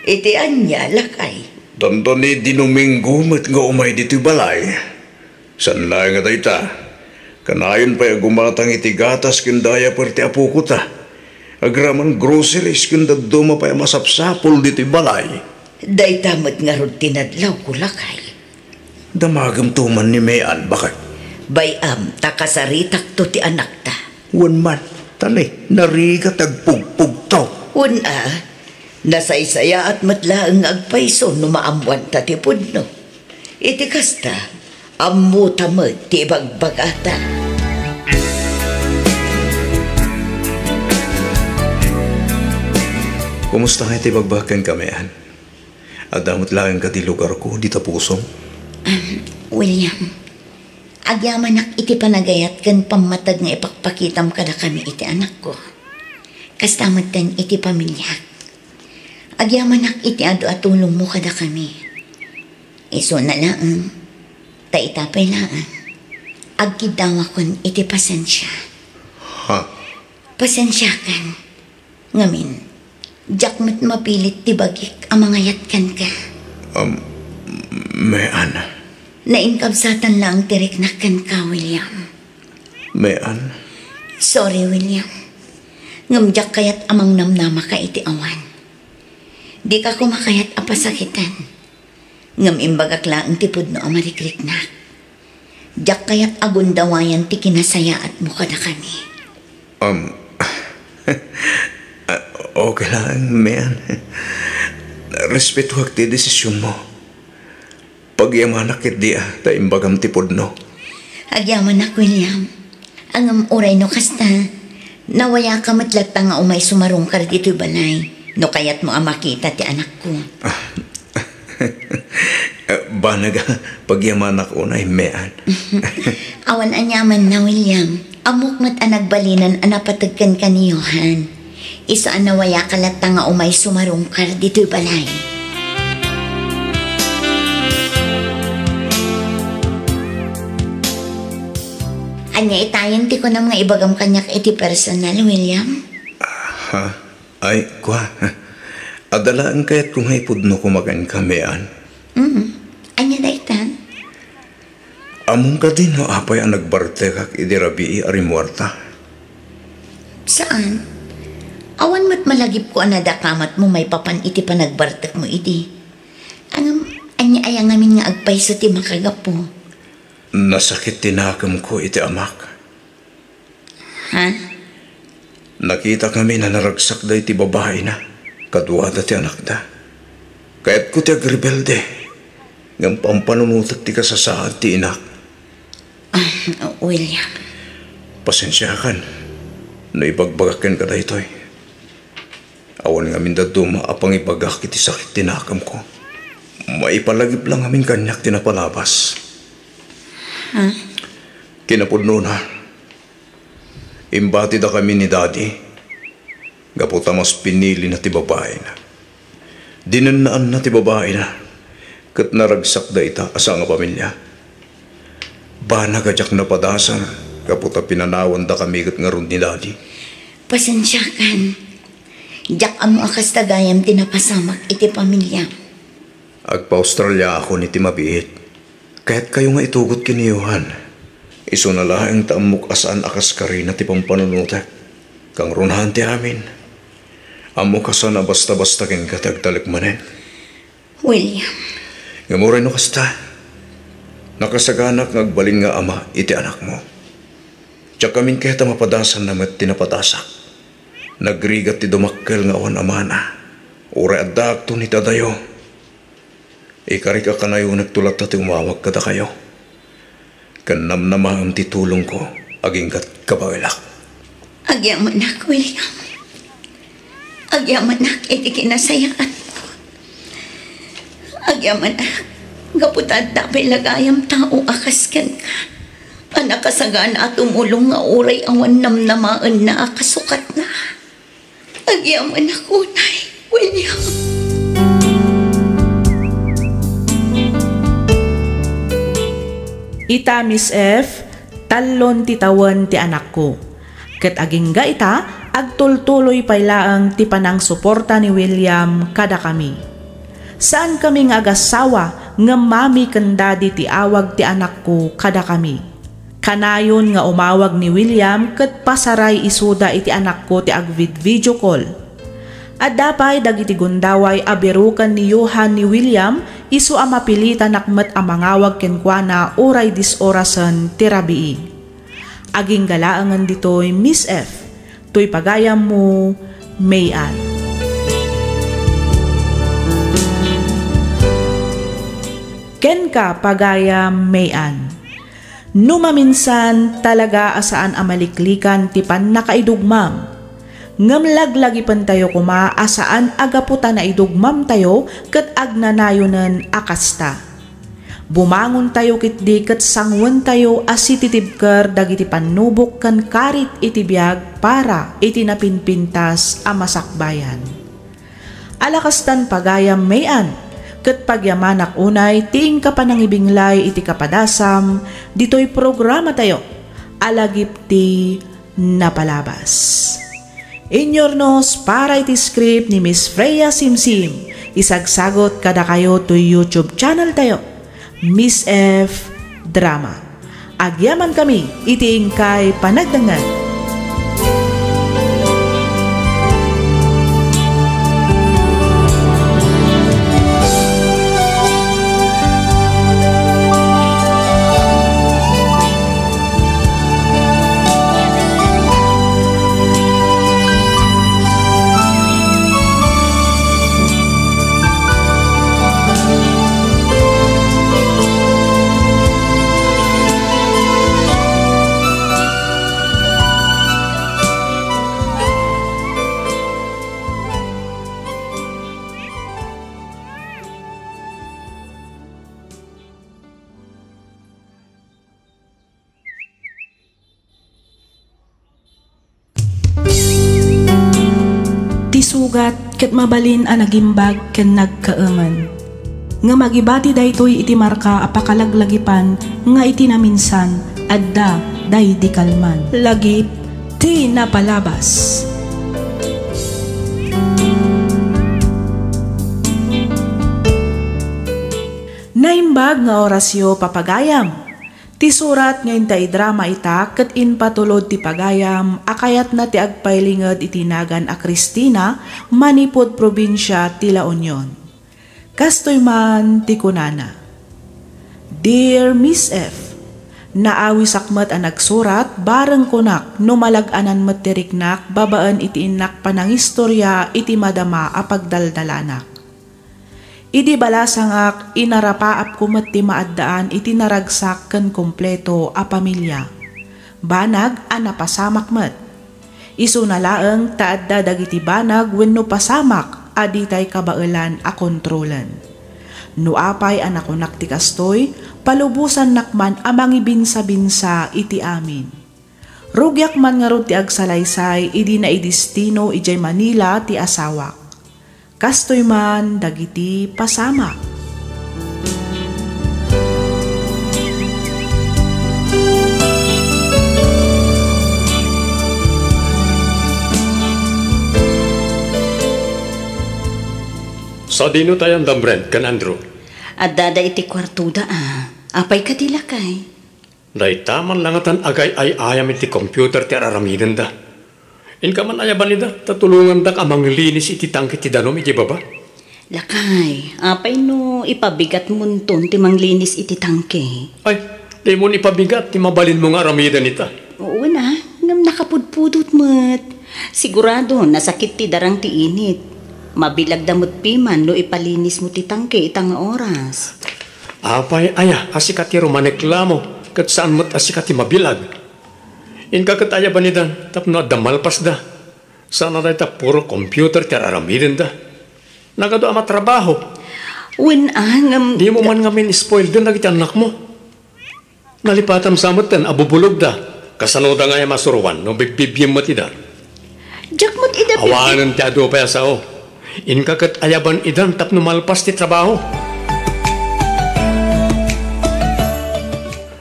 Iti ania, lakay? Dandani Domingo met nga umay ditoy balay. Saan laeng a dayta, kanayon pay a gumatang iti gatas ken diaper ti apokota. Agraman groceries ken dadduma pay a masapsapul ditoy balay. Dayta met ngarud ti nadlawko, lakay. Damagem to man ni Mean, baket. Bay-am ta kasaritakto ti anakta. Wen man, tani, narigat agpugpugto. Wen a, nasaysayaat met laeng nga agpayso no maammoanta ti pudno. Iti kasta, ammota met ti ibagbagata. Kumusta nga iti bagbagak kenka, Mean? Adda met laeng kadi lugarko dita pusom? Um, William, agyamanak iti panagayat ken pammateg nga ipakpakitam kadakami iti anakko. Kasta metten iti pamiliak. Agyamanak iti adu a tulongmo kadakami. Isuna laeng, ta ita pay laeng, agkiddawakon iti pasensia. Ha? Pasensiakan. Ngamin, diak met mapilit ti bagik a mangayat kenka. Um, Mean. Nainkabsatan laeng ti riknak kenka, William. Mean. Sorry, William. Ngem diak kayat a mangnamnamaka iti awan. Dika koma kayat a pasakitan. Ngem imbagak laeng ti pudno a marikriknak. Diak kayat a gundawayan ti kinasayaatmo kadakami. Um, ah, okay laeng, Mean. Respetoak ti desisionmo. Pagyamanak ketdi a ta imbagam ti pudno. Agyamanak, William. Ngem uray no kasta, nawayaka met latta nga umay sumarungkar ditoy balay no kayatmo a makita ti anakko. Ah, banag a pagyamanak unay, Mean. Awan aniamanna, William. Ammok met a nagbalinan a napateg kenka ni Johan. Isu a nawayaka latta nga umay sumarungkar ditoy balay. Ania itayen ti kunam nga ibagam kaniak iti personal, William? Ha? Ay, kua. Adda laeng kayatko nga ipudno koma kenka, Mean. Mm. Ania dayta? Ammom kadi no apay a nagbartekak idi rabii a rimmuarta? Saan? Awan met malagipko a nadakamatmo maipapan iti panagbartekmo idi. Ngem, ania aya ngamin nga agpayso ti makagapu? Nasakit ti nakemko iti amak. Ha? Nakitak ngamin a naragsak daytoy babaina, kaduada ti anakda. Kayatko ti agrebelde, ngem pampanunotek ti kasasaad ti inak. Ah, William. Pasensiakan no ibagbagak kenka daytoy. Awan ngamin dadduma a pangibagak iti sakit ti nakemko. Maipalagip la ngamin kaniak ti napalabas. Ha? Kinapudnona, imbatidakami ni Daddy gapu ta mas pinilina ti babaina. Dinennaanna ti babaina ket naragsak dayta a sangapamilia. Banag a diak napadasan gapu ta pinanawandakami ket ngarud ni Daddy. Pasensiakan. Diak ammo a kasta gayam ti napasamak iti pamiliam. Agpa-Australiaakon iti mabiit. Kayatkayo nga itugot ken ni Johan. Isuna laeng ta ammok a saan a kaskarina ti pampanunotek. Kangrunahan ti amin. Ammok a saan a basta-basta kenka ti agtalek manen. William. Ngem uray no kasta, nakasaganak nga agbalin nga ama iti anakmo. Diak amin kayat a mapadasanna met ti napadasak. Nagrigat ti dumakkel nga awan amana. Uray addaakton iti adayo, ikarik a kanayonekto latta ti umawag kadakayo. Ken namnamaem ti tulongko agingga kabaelak. Agyamanak, William. Agyamanak iti kinasayaatko. Agyamanak, gapu ta adda pay la gayam tao a kas kenka a nakasagana a tumulong nga uray awan namnamaenna a kasukatna. Agyamanak unay, William. Ita, Miss F, tallon ti tawen ti anakko. Ket agingga ita, Agtultuloy pay laeng ti panangsuporta ni William kadakami. Saankami nga agassawa ngem mami ken dadi ti awag ti anakko kadakami. Kanayon nga umawag ni William ket pasaray isuda iti anakko ti agvid-video call. Adda pay dagiti gundaway a biroken ni Johan ni William isu a mapilitanak met a mangawag kenkuana uray dis orasen ti rabii. Agingga laengen ditoy, Miss F. Toy pagayammo, May Ann. Kenka, pagayam May Ann. No maminsan, talaga a saan a maliklikan ti pannakaidugmam. Ngem laglagipentayo koma a saan a gapu ta naidugmamtayo ket agnanayonen a kasta. Bumangontayo ketdi ket sanguentayo a sititibker dagiti pannubok ken karit iti biag para iti napinpintas a masakbayan. Ala kastan pagayam May Ann, ket pagyamanak unay ti inka panangibinglay iti kapadasam ditoy programatayo a lagip ti napalabas. Inyurnos para iti script ni Miss Freya Simsim, isagsagot kadakayo toy YouTube channel tayo, Miss F Drama. Agyamankami iti inkay panagdengngeg. Ti sugat ket mabalin a nagimbag ken nagkaemen. Ngem agibati daytoy iti marka a pakalaglagipan nga iti naminsan, adda daydi kalman. Lagip ti napalabas. Naimbag nga orasyo, papagayam. Ti surat nga inta idrama ita ket impatulod ti pagayam a kayatna ti agpailinged iti nagan a Cristina manipud probinsia ti La Union. Kastoy man ti kunana, "Dear Miss F, naawisak met a nagsurat bareng kunak no malag-anan met ti riknak babaen iti innak panangistorya iti madama a pagdaldalanak. Idi balasangak, inarapaapko met ti maaddaan iti naragsak ken kompleto a pamilia. Banag a napasamak met. Isuna laeng ta adda dagiti banag wenno pasamak a ditay kabaelan a kontrolen. No apay a nakunak ti kastoy, palubosannak man a mangibinsabinsa iti amin. Rugiak man ngarud ti agsalaysay idi naidestino idiay Manila ti asawak." Kastoy man dagiti pasamak. Sadino ti ayanna, Brent ken Andrew? Addada iti kuartoda, a. Apay kadi, lakay? Dayta man la ngatan agay-ay-ayam iti computer ti ar-aramidenda. Inka man ayaban ida, ta tulongandak a manglinis iti tangke ti danum idiay baba. Lakay, apay no ipabigatmonton ti manglinis iti tangke? Ay, dimon ipabigat ti mabalinmo nga aramiden ita. Wen a, ngem nakapudpudot met. Sigurado, nasakit ti darang ti init. Mabilagda met piman no ipalinismo ti tangke ita nga oras. Apay aya a sika ti rumaneklamo, ket saan met a sika ti mabilag? Inka ket ayaban ida tapno adda malpasda. Sana dayta puro computer ti ar-aramidenda. Nagadu a matrabaho. Wen a, ngem dimo man ngamin spoilden dagiti annakmo. Nalipatam sa metten a bubulogda. Kasanoda ngay a masuroan no bibbibbiem met ida? Diak met ida bibbi- Awanen ti adu pay a sao. Inka ket ayaban idan tapno malpas ti trabaho.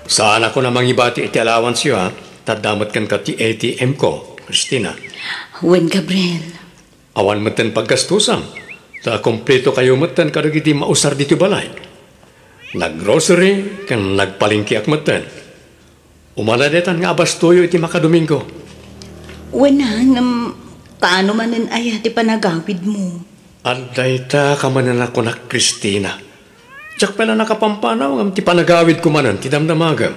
Saanakon a mangibati iti allowance-yo, a. Ta adda met kenka ti A T M ko, Christina. Wen, Gabriel. Awan metten paggastusam, ta kumpleto kayo metten kadagiti mausar ditoy balay. Naggrocery ken nagpalengkeak metten. Umana ditan nga abastoyo iti makadomingo. Wen, ngem kaano manen aya ti panagawidmo? Adda ita kamanen a kunak, Christina. Diak pay la nakapampanaw ngem ti panagawidko manen ti damdamagem.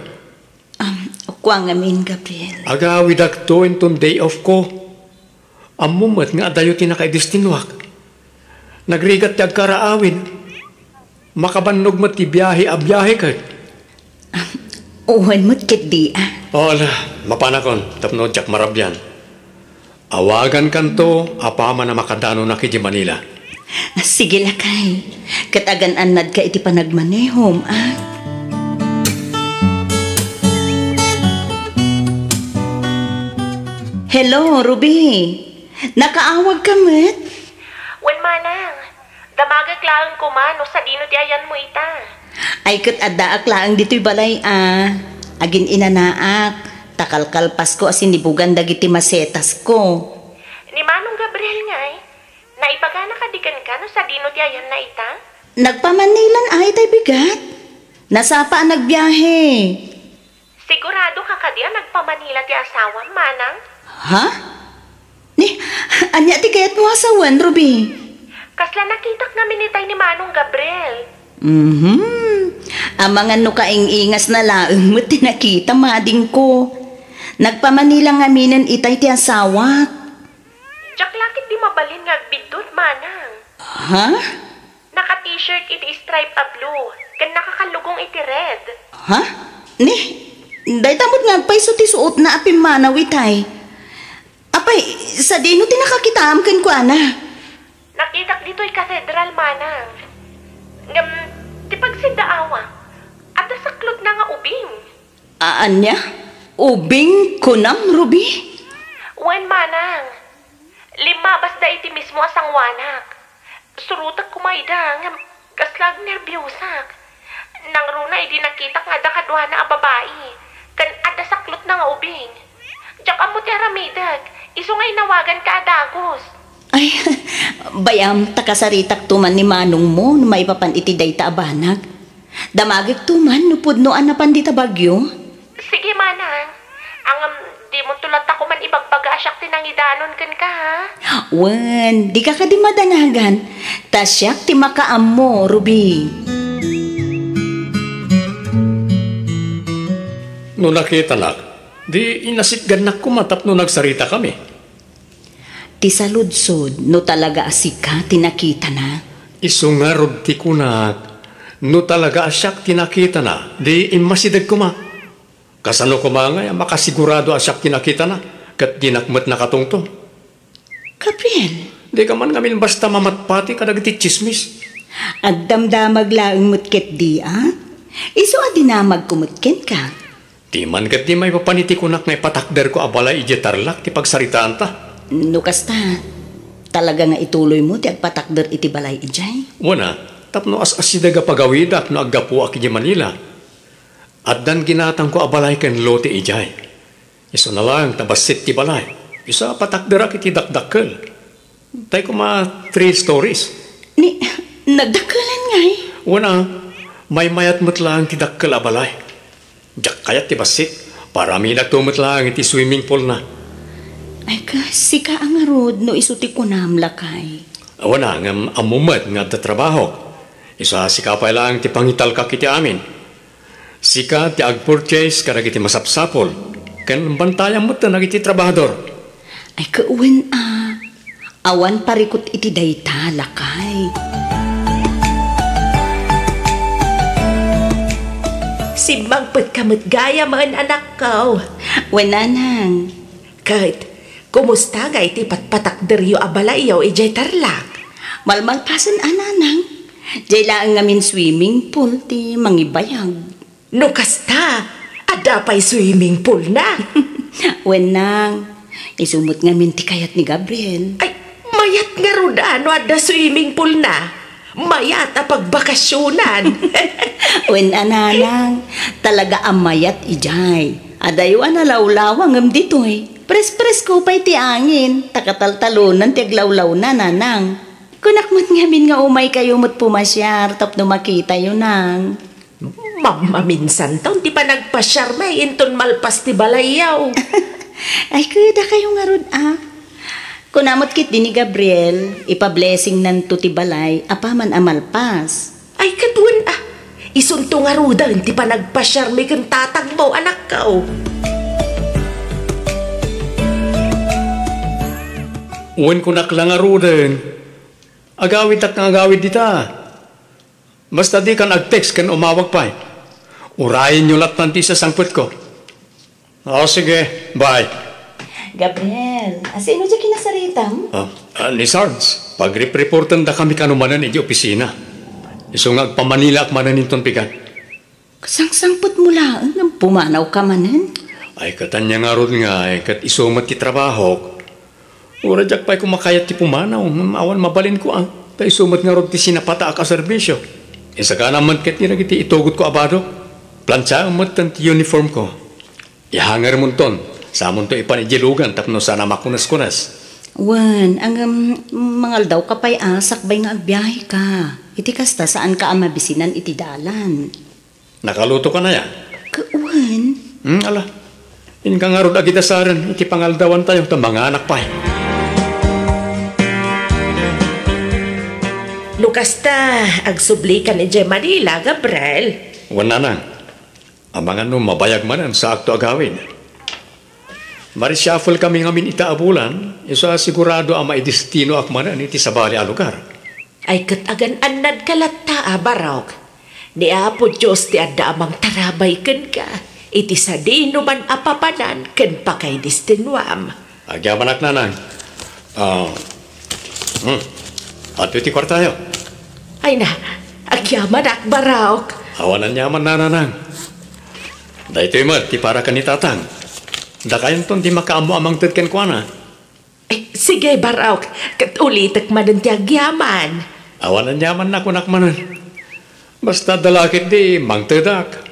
Um, kua ngamin, Gabriel. Agawidakto inton day off ko. Ammom met nga adayo ti nakaidestinuak. Nagrigat ti agkaraawid. Makabannog met ti biahe a biahe ket. Wen met ketdi, a. O, ala, mapanakon tapno diak marabian. Awagankanto apaman a makadanonak idiay Manila. Sige, lakay. Ket agan-annadka iti panagmanehom, a. Hello, Ruby. Nakaawagka met? Wen, manang. Damagek laeng koma no sadino ti ayanmo ita. Ay, ket addaak laeng ditoy balay a. Agin-inanaak, ta kalkalpasko a sinibugan dagiti masetasko. Ni Manong Gabriel ngay, naibagana kadi kenka no sadino ti ayanna ita? Nagpamanilan ay tay bigat. Nasapa a nagbiahe. Sigurado ka kadi a nagpamanila ti asawam, manang? Ha? Ni, ania ti kayatmo a sawen, Ruby? Kasla nakitak ngamin itay ni Manong Gabriel. Mhm. Amangan no kaing-ingasna laeng met ti nakita, madingko. Nagpamanila ngaminen itay ti asawak. Diak la ketdi mabalin nga agbiddut, manang. Ha? Naka-t-shirt iti stripe a blue, ken nakakallugong iti red. Ha? Ni, dayta met nga agpayso ti suotna a pimmanaw itay. Apay, sadino ti nakakitaam kenkuana? Nakitak ditoy katedral, manang. Ngem, ti pagsiddaawak, adda saklotna nga ubing. A-, ania? Ubing kunam, Ruby? Wen, manang. Limmabasda iti mismo a sangoanak. Surotek koma ida, ngem kasla agnerbiosak. Nangruna idi nakitak nga adda kaduana a babai, ken adda saklotna nga ubing. Diak ammo ti aramidek, isu nga inawaganka a dagus. Ay, bay-am, ta kasaritakto man ni manongmo no maipapan iti dayta a banag. Damagekto man no pudno a napan dita bagyo. Sige, manang. Ngem, dimonto latta koman ibagbaga a siak ti nangidanon kenka, ha? Wen, dika kadi madanagan. Ta siak ti makaammo, Ruby. No nakitanak, di inasitgannak koma tapno nagsaritakami. Ti saludsod, no talaga a sika ti nakitana. Isu ngarud ti kunak, no talaga a siak ti nakitana, di immasideg koma. Kasano koma ngay a makasigurado a siak ti nakitana, ket dinak met nakatungtong? Gabriel! Dika man ngamin basta mamatpati kadagiti tsismis. Agdamdamag laeng met ketdi, a? Isu a dinamagko met kenka. Diman ketdi maipapan iti kunak nga ipatakderko a balay idiay Tarlac ti pagsaritaanta. No kasta, talaga nga ituloymo ti agpatakder iti balay idiay? Wen a, tapno as-asideg a pagawidak no aggapuak idiay Manila. Addan ginatangko a balay ken lote idiay. Isuna laeng ta bassit ti balay. Isu a patakderak iti dakdakkel. Tay koma three stories. Ni, nagdakkelan ngay? Wen a, maymayat met laeng ti dakkel a balay. Diak kayat ti bassit. Paramidakto met laeng iti swimming pool na. Ay, kas, sika a ngarud no isu ti kunam, lakay. Wen a, ngem ammo met nga adda trabahok. Isu a sika pay laeng ti pangitalkak iti amin. Sika ti agpurchase kadagiti masapsapul, ken bantayam met dagiti trabahador. Ay, ket wen a, awan parikut iti dayta, lakay. Simmangpetka met gayam, anakko. Wen, nanang. Ket, kumusta ngay ti patpatakderyo a balayyo idiay Tarlac? Malmalpasen a, nanang. Diay laeng ngamin swimming pool ti mangibayag. No kasta, adda pay swimming pool na. Wen, nang, isu met ngamin ti kayat ni Gabriel. Ay, mayat ngarud a no adda swimming pool na. Mayat a pagbakasyonan. Wen a, nanang, talaga a mayat idiay. Adayo a nalawlawa ngem ditoy. Pres-presko pay ti angin, ta kataltalonan ti aglawlawna, nanang. Kunak met ngamin nga umaykayo met pumasiar tapno makitayo, nang. Mammaminsan ton ti panagpasiarmi inton malpas ti balayyo. Ay, kudakayo ngarud, a. Kuna met ketdi ni Gabriel, ipa-blessingnanto ti balay apaman a malpas. Ay, ket wen, a. Isunto ngaruden ti panagpasiarmi ken tatangmo, anakko. Wen, kunak la ngaruden, agawidak nga agawid dita. Basta dikan ag-text ken umawag pay. Urayenyo lattan ti isasangpetko. O, sige. Bye. Gabriel, asino ti kinasaritam? Ah, ah, ni Sarge, pagrep-reportendakami kano manen idiay opisina. Isu nga agpamanilaak manen inton bigat. Kasangsangpetmo laeng ngem pumanawka manen? Ay, ket ania ngarud nga, ay, ket isu met ti trabahok. Uray diak pay koma kayat ti pumanaw, ngem awan mabalinko, a. Ta isu met ngarud ti sinapataak a serbisio. Insagana met ketdi dagiti itugotko a badok. Plansiaem metten ti uniformko. Ihangermonton, samonto ipan idiay lugan tapno saan a makuneskunes. Wen, ngem mangaldawka pay a sakbay nga agbiaheka. Iti kasta, saanka a mabisinan iti dalan. Nakalutokan aya? Ka-, wen. Hmm, ala. Inka ngarud agidasaren iti pangaldawantayo ta manganak pay. No kasta, agsublikan idiay Manila, Gabriel. Wen, nanang. Amangan no mabayag manen saakto agawid. Marishuffle kami ngamin ita a bulan, isu a sigurado a maidestinoak manen iti sabali a lugar. Ay, ket agan-annadka latta a, Barok. Ni Apo Dios ti adda a mangtarabay kenka iti sadinoman a papanan ken pakaidestinoam. Agyamanak, nanang. Ah, hmm. Adtoy ti kuartayo. Ay na, agyamanak, Barok. Awan aniaman, nanang. Daytoy met ti para ken ni Tatang. Dakayonton ti makaammo a mangted kenkuana. Eh, sige, Barok, ket ulitek manen ti agyaman. Awan aniaman a kunak manen. Basta adda la ketdi, mangtedak.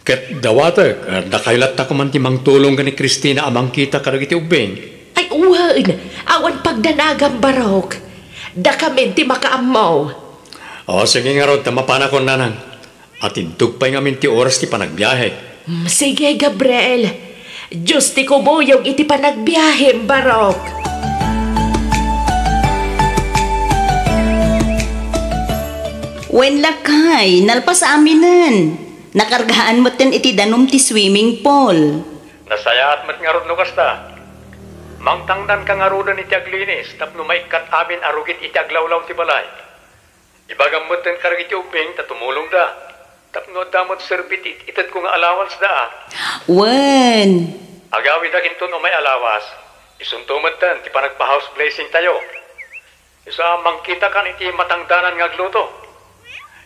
Ket dawatek, dakayo latta koma ti mangtulong ken ni Cristina a mangkita kadagiti ubbing. Ay, wen, awan pagdanagam, Barok. Dakamin ti makaammo. O, sige ngarud, ta mapanakon, nanang. Atindog pay ngamin ti oras ti panagbiahe. Mm, sige, Gabriel. Dios ti kumuyog iti panagbiahem, Barok. Wen, lakay, nalpas aminen. Nakargaan metten iti danum ti swimming pool. Nasayaat met ngarud no kasta. Mangtangdanka ngaruden iti aglinis tapno maikkat amin a rugit iti aglawlaw ti balay. Ibagam metten kadagiti ubbing ta tumulongda, tapno adda met serbi ti it-itedko nga allowance da. Wen. Agawidak inton umay a lawas, isunto metten ti panagpa-house blessing tayo. Isu a mangkitakan iti matangdanan nga agluto.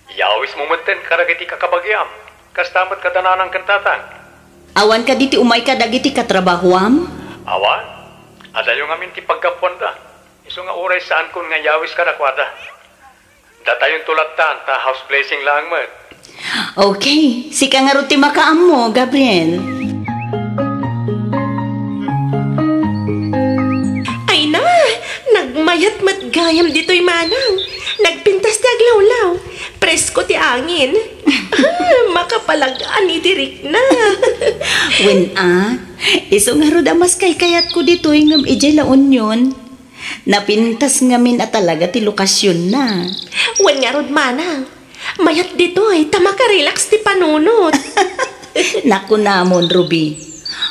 Iyawismo metten kadagiti kakabagiam, kasta met kada nanang ken tatang. Awan kadi ti umay kadagiti katrabahoam? Awan. Adayo ngamin ti paggapuanda. Isu nga uray saankon nga iyawis kadakuada. Datayonto lattan ta house blessing laeng met. Okay, sika ngarud ti makaammo, Gabriel. Ay na, nagmayat met gayam ditoy, manang. Nagpintas ti aglawlaw. Presko ti angin. Ah, makapalag-an iti rikna. Wen a, isu ngarud a mas kaykayatko ditoy ngem idiay La Union. Napintas ngamin a talaga ti lokasionna. Wen ngarud, manang. Mayat ditoy ta makarelax ti panunot. Nakunamon, Ruby.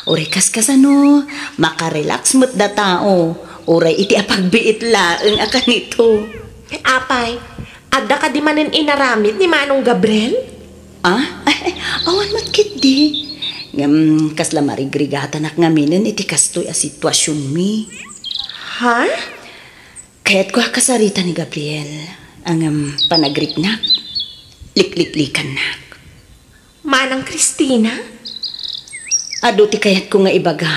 Uray kaskasano, makarelax met da tao. Uray iti apagbiit laeng a kanito. Apay, adda kadi manen inaramid ni Manong Gabriel? Ah? Awan met ketdi. Ngem kasla marigrigatanak ngaminen iti kastoy a situasionmi. Ha? Kayatko a kasarita ni Gabriel, ngem panagriknak, likliklikannak. Manang Cristina? Adu ti kayatko nga ibaga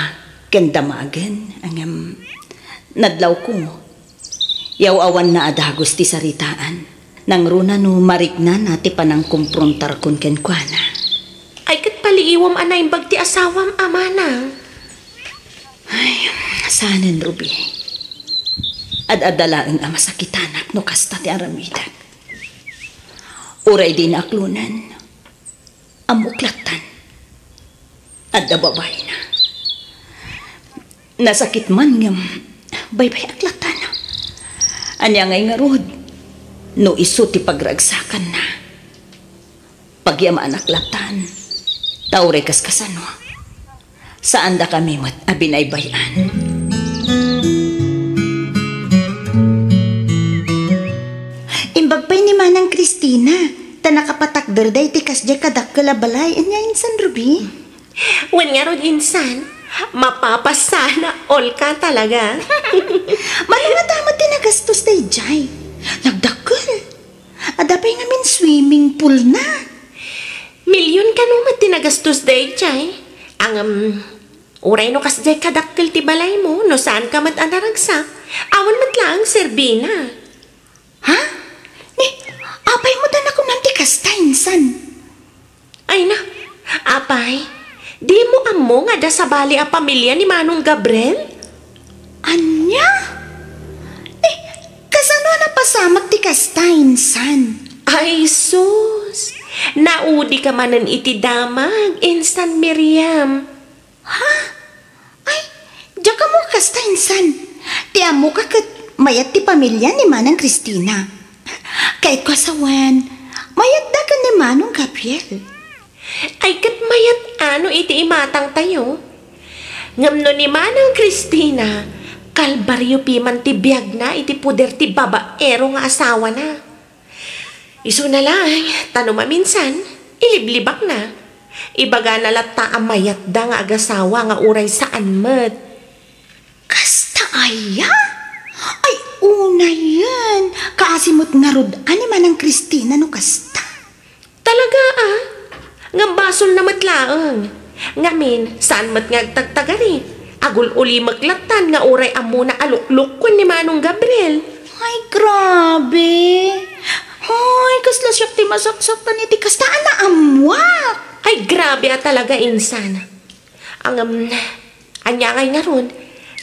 ken damagen, ngem nadlawko. Yaw-awanna a dagus ti saritaan. Nangruna no mariknana ti panangkomprontarkon kenkuana. Ay, ket paliiwem a naimbag ti asawam a, manang. Ay, saanen, Ruby. Ad-adda laeng a masakitanak no kasta ti aramidek. Uray dina aklonen, ammok lattan. Adda babaina. Nasakit man ngem baybay-ak lattan. Ania ngay ngarud no isu ti pagragsakanna? Pagyamanak lattan, ta uray kaskasano, saandakami met a binaybay-an. Imbag pay ni Manang Cristina, ta nakapatakder daytoy kasdiay kadakkel a balay. Ania insan, Ruby? Wen ngarud insan, mapapasana, olka talaga. Mano ngata met ti nagastos daydiay? Nagdakkel. Adda pay ngamin swimming pool na. Million kano met ti nagastos daydiay. Ngem, uray no kasdiay kadakkel ti balaymo, no saanka met a naragsak, awan met laeng serbina. Ha? Ni, apay met a nakunan ti kasta insan? Ay na, apay, dimo ammo nga adda sabali a pamilia ni Manong Gabriel? Ania? Ni, kasano a napasamak ti kasta insan? Ay sus, naudika manen iti damag insan, Miriam. Ha? Ay, diak ammo kasta insan. Ti ammoka ket mayat ti pamilia ni Manang Cristina. Kayatko a sawen, mayatda ken ni Manong Gabriel. Ay, ket mayat a no iti imatangtayo. Ngem no ni Manang Cristina, kalbaryo piman ti biagna iti poder ti babaero nga asawana. Isuna laeng, ta no maminsan, iliblibakna. Ibagana latta a mayatda nga agasawa nga uray saan met. Kasta aya? Ay, unayen. Kaasi met ngarud a ni Manang Cristina no kasta. Talaga, a? Ngem basolna met laeng. Ngamin, saan met nga agtagtagari. Agul-ulimek lattan nga uray ammona a luklukkuen ni Manong Gabriel. Ay, grabe. Hoy, kasla siak ti masaksaktan iti kasta a naammuak. Ay, grabe a talaga, insan. Ngem, ania ngay ngarud,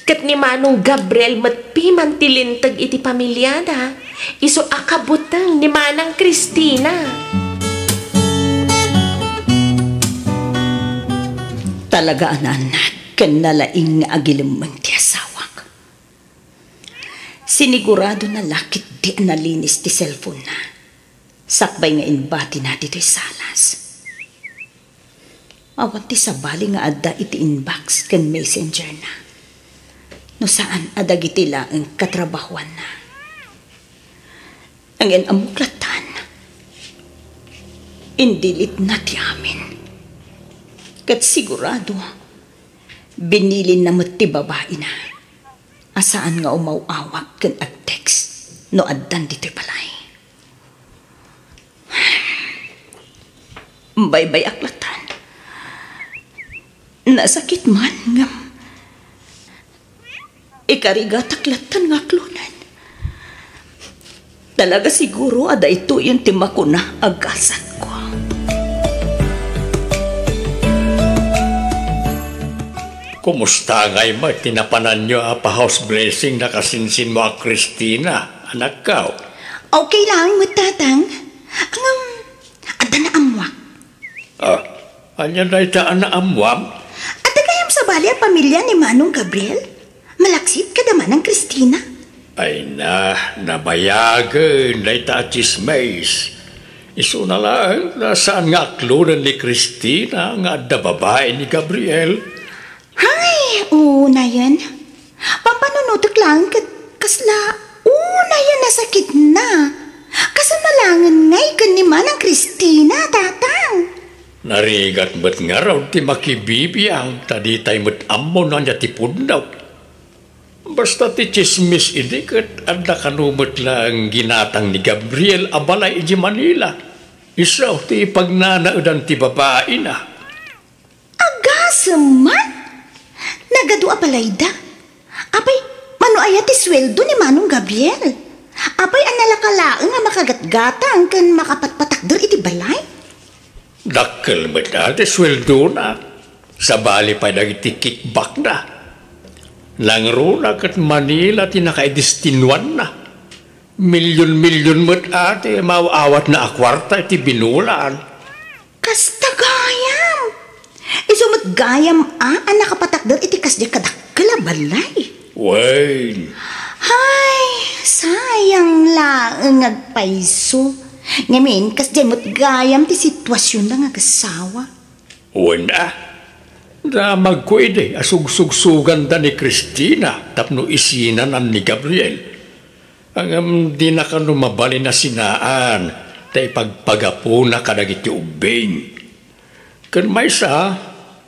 ket ni Manong Gabriel met piman ti linteg iti pamiliada, isu a kabuteng ni Manang Cristina. Talaga a naannat ken nalaing nga agilemmeng ti asawak. Siniguradona la ketdi a nalinis ti cellphone-na, sakbay nga inbatina ditoy salas. Awan ti sabali nga adda iti inbox ken messenger-na, no saan a dagiti laeng katrabahoanna. Ngem ammok lattan, indilitna ti amin. Ket sigurado, binilinna met ti babaina a saan nga umaw-awag ken ag-text no addan ditoy balay. Baybay-ak lattan. Nasakit man, ngem ikarigatak lattan nga aklonen. Talaga siguro a daytoyen ti makuna a gasatko. Kumusta ngay met ti napananyo a pa-house blessing nakasinsinmo a Cristina, anakko? Okay laeng met, Tatang. Ngem, adda naammuak. Ah, ania dayta a naammuam? Adda gayam sabali a pamilia ni Manong Gabriel? Malaksid kada Manang Cristina? Ay na, nabayagen dayta a tsismis. Isuna laeng ta saan nga aklonen ni Cristina nga adda babai ni Gabriel. Hay, unayen. Pampanunotek laeng ket kasla unayen a sakitna. Kasano laengen ngay ken ni Manang Cristina, Tatang? Narigat met ngarud ti makibibiang ta ditay met ammo no ania ti pudno. Basta ti tsismis idi ket adda kano met laeng ginatang ni Gabriel a balay idiay Manila. Isu ti ipagnanaedan ti babaina. Agasem man! Nagadu a balayda. Apay, mano aya ti sueldo ni Manong Gabriel? Apay a nalaka laeng a makagatgatang ken makapatpatakder iti balay? Dakkel met a ti sueldona. Sabali pay dagiti kickbackna. Nangruna ket Manila ti nakaidestinuanna. Milyon-milyon met a ti maaw-awatna a kuarta iti binulan. Kasta gayam. Isu met gayam a, a nakapatakder iti kasdiay kadakkel a balay. Wen. Hay, sayang laeng agpayso. Ngamin, kasdiay met gayam ti situasionda nga agasawa. Wen a. Damagko idi a sugsugsuganda ni Cristina tapno isinanan ni Gabriel. Ngem dina kano mabalin a sinaan ta ipagpagapuna kadagiti ubbing. Ken maysa,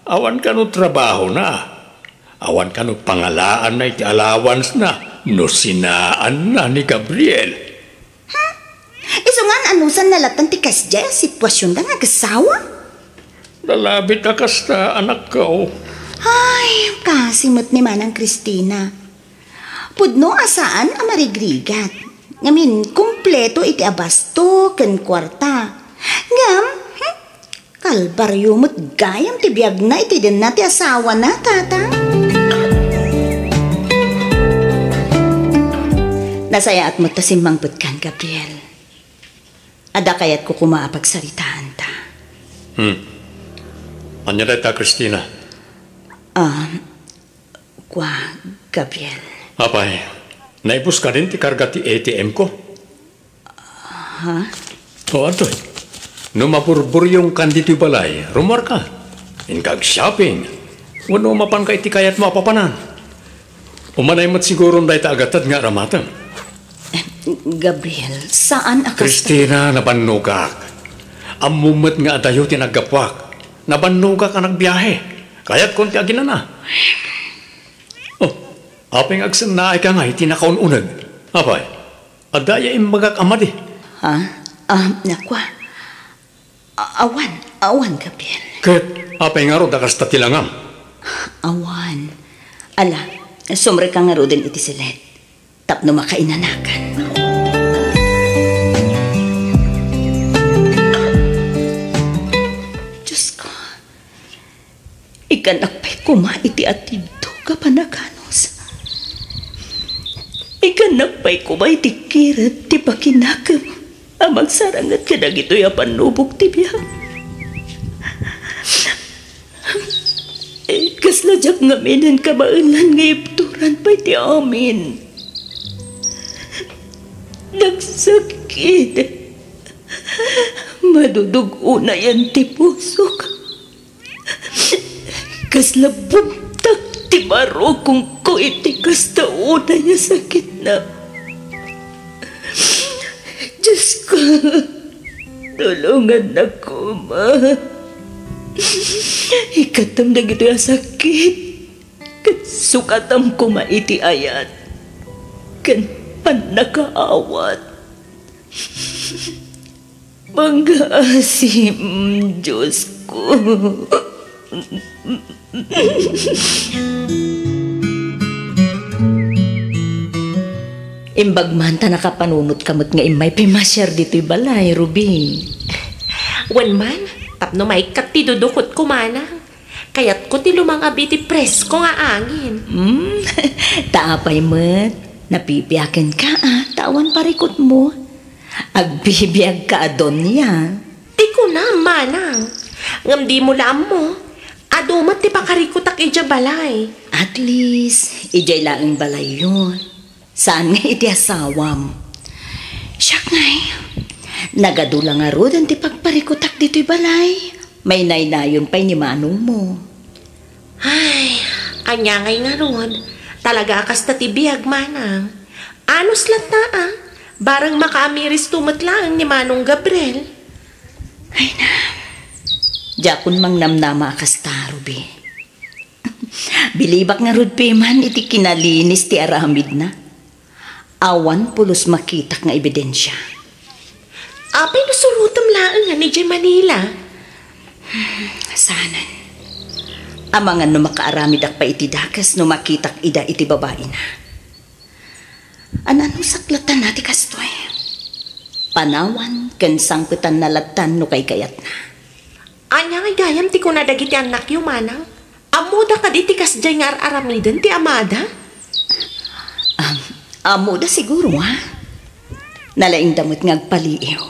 awan kano trabahona, awan kano pangalaanna iti allowancena no sinaanna ni Gabriel. Hmm? Isu ngan, anusanna lattan ti kasdiay a situasionda nga agasawa? Nalabit a kasta, anakko. Ay, kasi met ni Manang Cristina. Pudno a saan a marigrigat. Ngamin, kompleto iti abasto ken kuarta. Ngem, hmm, kalbario met gayam ti biagna iti denna ti asawana, Tatang. Nasayaat met ta simmangpetkan, Gabriel. Adda kayatko koma a pagsaritaanta. Hmm. Ania dayta, Cristina? Ah, kua, Gabriel. Apay, naibus kadin ti karga ti A T M ko? Ha? O, adtoy. No maburburyongkan ditoy balay, rumuarka. Inka ag-shopping. Wenno mapanka iti kayatmo a papanan. Umanay met siguron dayta a gatad nga aramatem. Gabriel, saan a kasta. Cristina, nabannogak. Ammom met nga adayo ti naggapuak. Nabannogak a nagbiahe. Kayatkon ti aginana. Oh, apay nga agsennaayka nga iti nakaun-uneg? Apay, adda aya imbagak a madi? Ha? Ah, nakua. A-, awan, awan, Gabriel. Ket apay ngarud a kasta ti langam? Awan. Ala, sumrekka ngaruden iti silet tapno makainanakan. Diosko, iganak pay koma iti atidto nga panaganus. Iganak pay koma iti kired ti pakinakem a mangsaranget kadagitoy a pannubok ti biag. Kasla diak ngaminen kabaelan nga ibturan pay ti amin. Nagsakit. Madudug-onayan ti pusok. Kasla bugtak ti barukongko iti kasta unay a sakitna. Diosko, tulongannak koma. Ikkatem dagitoy a sakit, ket sukatam koma iti ayat ken pannakaawat. Pangaasim, Diosko. Imbag man ta nakapanunotka met nga immay pay masiar ditoy balay, Ruby. Wen man, tapno maikkat ti dudukotko, manang. Kayatko ti lumang-abi ti presko nga angin. Hmm, ta apay met, napipiakenka a, ta awan parikutmo. Agbibiagka a donia. Ti kunam, manang. Ngem dimo la ammo, adu met ti pakarikutak idiay balay. At least, idiay laeng balayyo. Saan nga iti asawam. Siak ngay, nagadu la ngaruden ti pagparikutak ditoy balay. Mainaynayon pay ni manongmo. Ay, ania ngay ngarud? Talaga a kasta ti biag, manang. Anus latta a. Bareng makaamiristo met laeng ni Manong Gabriel. Ay na, diakon mangnamnama a kasta, Ruby. Bilibak ngarud piman iti kinalinis ti aramidna. Awan pulos makitak nga ebidensia. Apay no surotem laeng idiay Manila? Saanen. Amangan no makaaramidak pay iti dakes no makitak ida iti babaina. Ananusak latta ti kastoy. Panawan ken sangpetanna latta no kaykayatna. Ania ngay gayam ti kuna dagiti annakyo, manang? Ammoda kadi ti kasdiay nga ar-aramiden ti amada? Am-, ammoda siguro, ha? Nalaingda met nga agpaliiw.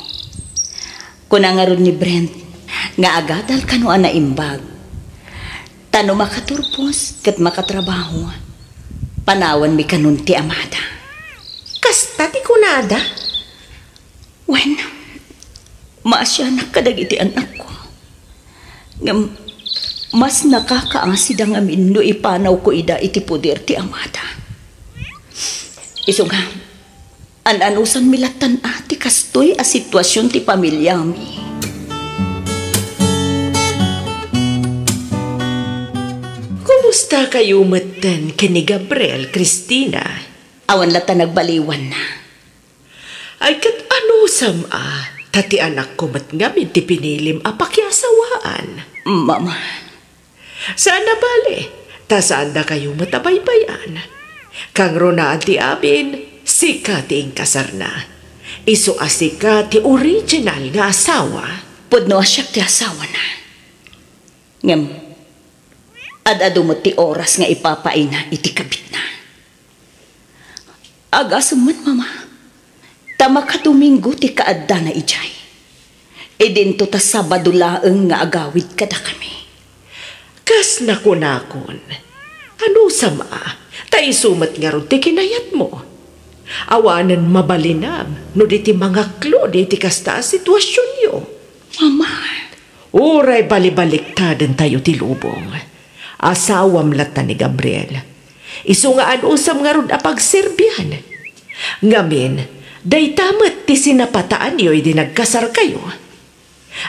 Kuna ngarud ni Brent nga agadal kano a naimbag. Ta no makaturpos ket makatrabaho, panawanmi kanon ti amada. Kasta ti kunada? Wen, maasianak kadagiti annakko. Ngem mas nakakaasida ngamin no ipanawko ida iti poder ti amada. Isu nga, an-anusanmi lattan a ti kastoy a situasion ti pamiliami. Kumusta kayo metten ken ni Gabriel, Christina? Awan latta nagbaliwanna. Ay, ket anusam a, ta ti anakko met ngamin ti pinilim a pakiasawaan. Mama. Saan a bale, ta saandakayo met a baybay-an. Kangrunaan ti amin, sika ti inkasarna. Isu a sika ti original nga asawa. Pudno a siak ti asawana. Ngem, ad-adu met ti oras nga ipapaayna iti kabitna. Agasem met, Mama, ta makadomingo ti kaaddana idiay. Idinto ta Sabado laeng nga agawid kadakami. Kas nakunakon, anusam a, ta isu met ngarud ti kinayatmo. Awanen mabalinam no di ti mangaklod iti kasta a situasionyo. Mama. Uray balibaliktaden tayo ti lubong. Asawam latta ni Gabriel. Isu nga anusam ngarud a pagserbian. Ngamin, dayta met ti sinapataanyo idi nagkasarkayo.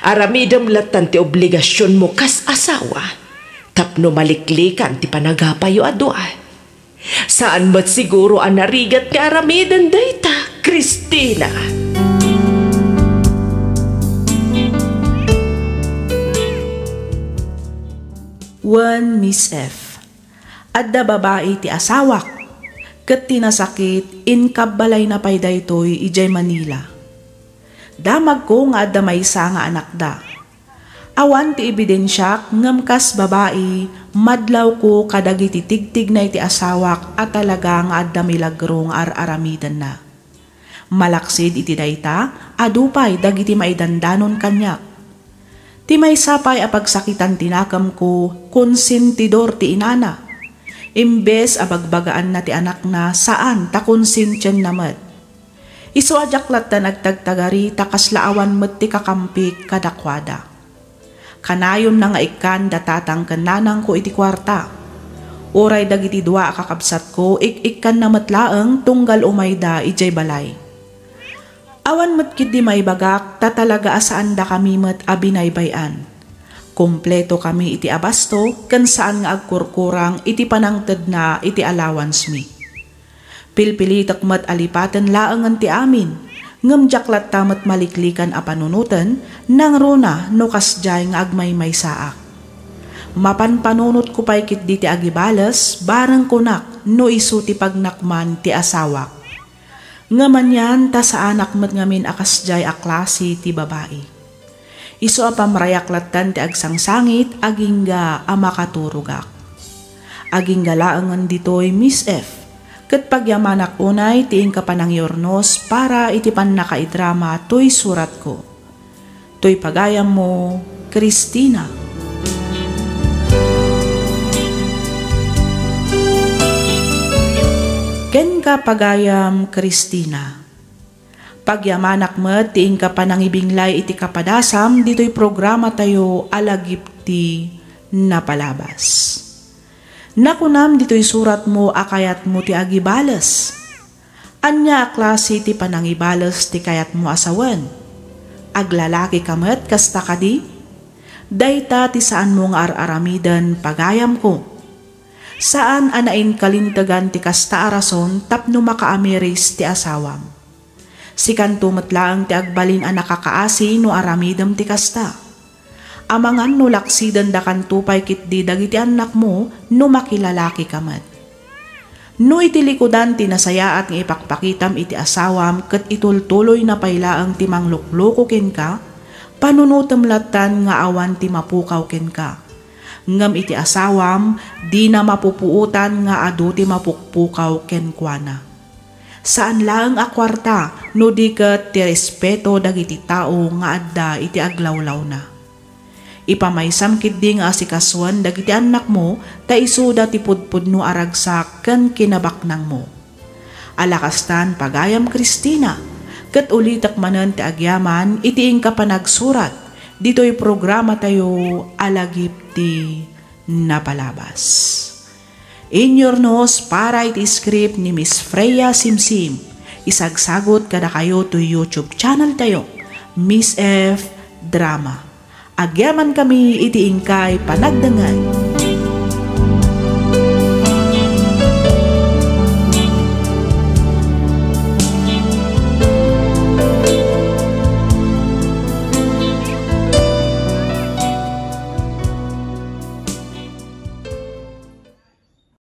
Aramidem lattan ti obligasionmo kas asawa tapno maliklikan ti panagapayo a dua. Saan met siguro a narigat nga aramiden dayta, Christina. Wen Miss F. Adda babai ti asawak, ket ti nasakit, inkabbalayna pay daytoy idiay Manila. Damagko nga adda maysa nga anakda. Awan ti ebidensiak ngem kas babai, madlawko kadagiti tigtigna iti asawak a talaga nga adda milagro nga ar-aramidenna. Malaksid iti dayta, adu pay dagiti maidandanon kaniak. Ti maysa pay a pagsakitan ti nakemko, konsentidor ti inana. Imbes a bagbagaanna ti anakna, saan ta konsensienna met. Isu a diak lattan agtagtagari ta kasla awan met ti kakampik kadakuada. Kanayonna nga ikkan da tatang ken nanangko iti kuarta. Uray dagiti dua a kakabsatko, ik-ikkanna met laeng tunggal umayda idiay balay. Awan met ketdi maibagak ta talaga a saandakami met a binaybay-an. Kompletokami iti abasto ken saan nga agkurkurang iti panangtedna iti allowance-mi. Pilpilitek met a lipaten laengen ti amin, ngem diak latta met maliklikan a panunoten, nangruna no kasdiay nga agmaymaysaak. Mapanpanunotko pay ketdi ti agibales, bareng kunak no isu ti pagnakman ti asawak. Ngem anian ta saanak met ngamin a kasdiay a klase ti babai. Isu a pamrayak lattan ti agsangsangit, agingga a makaturogak. Agingga laengen ditoy, Miss F, ket pagyamanak unay ti inka panangiurnos para iti pannakaidrama toy suratko. Toy pagayammo, Christina. Kenka, pagayam Christina. Pagyamanak met ti inka panangibinglay iti kapadasam ditoy programatayo a Lagip ti Napalabas. Nakunam ditoy suratmo a kayatmo ti agibales. Ania a klase ti panangibales ti kayatmo a sawen? Aglalakika met kasta kadi? Dayta ti saanmo nga ar-aramiden, pagayamko. Saan a nainkalintegan ti kasta a rason tapno makaamiris ti asawam. Sikanto met laeng ti agbalin a nakakaasi no aramidem ti kasta. Amangan no laksidendakanto pay ketdi dagiti annakmo no makilalakika met. No iti likudan ti nasayaat nga ipakpakitam iti asawam ket itultuloyna pay laeng ti manglukloko kenka, panunotem lattan nga awan ti mapukaw kenka. Ngem iti asawam, dina mapupuotan nga adu ti mapukpukaw kenkuana. Saan laeng a kuarta no di ket ti respeto dagiti tao nga adda iti aglawlawna. Ipamaysam ketdi nga asikasuen dagiti annakmo ta isuda ti pudpudno a ragsak ken kinabaknangmo. Ala kastan, pagayam Cristina, ket ulitek manen ti agyaman iti inka panagsurat ditoy programatayo a Lagip ti Napalabas. Inyurnos para iti script ni Miss Freya Simsim, isagsagut kadakayo toy YouTube channel tayo, Miss F Drama. Agyaman kami iti inkay panagdengngeg.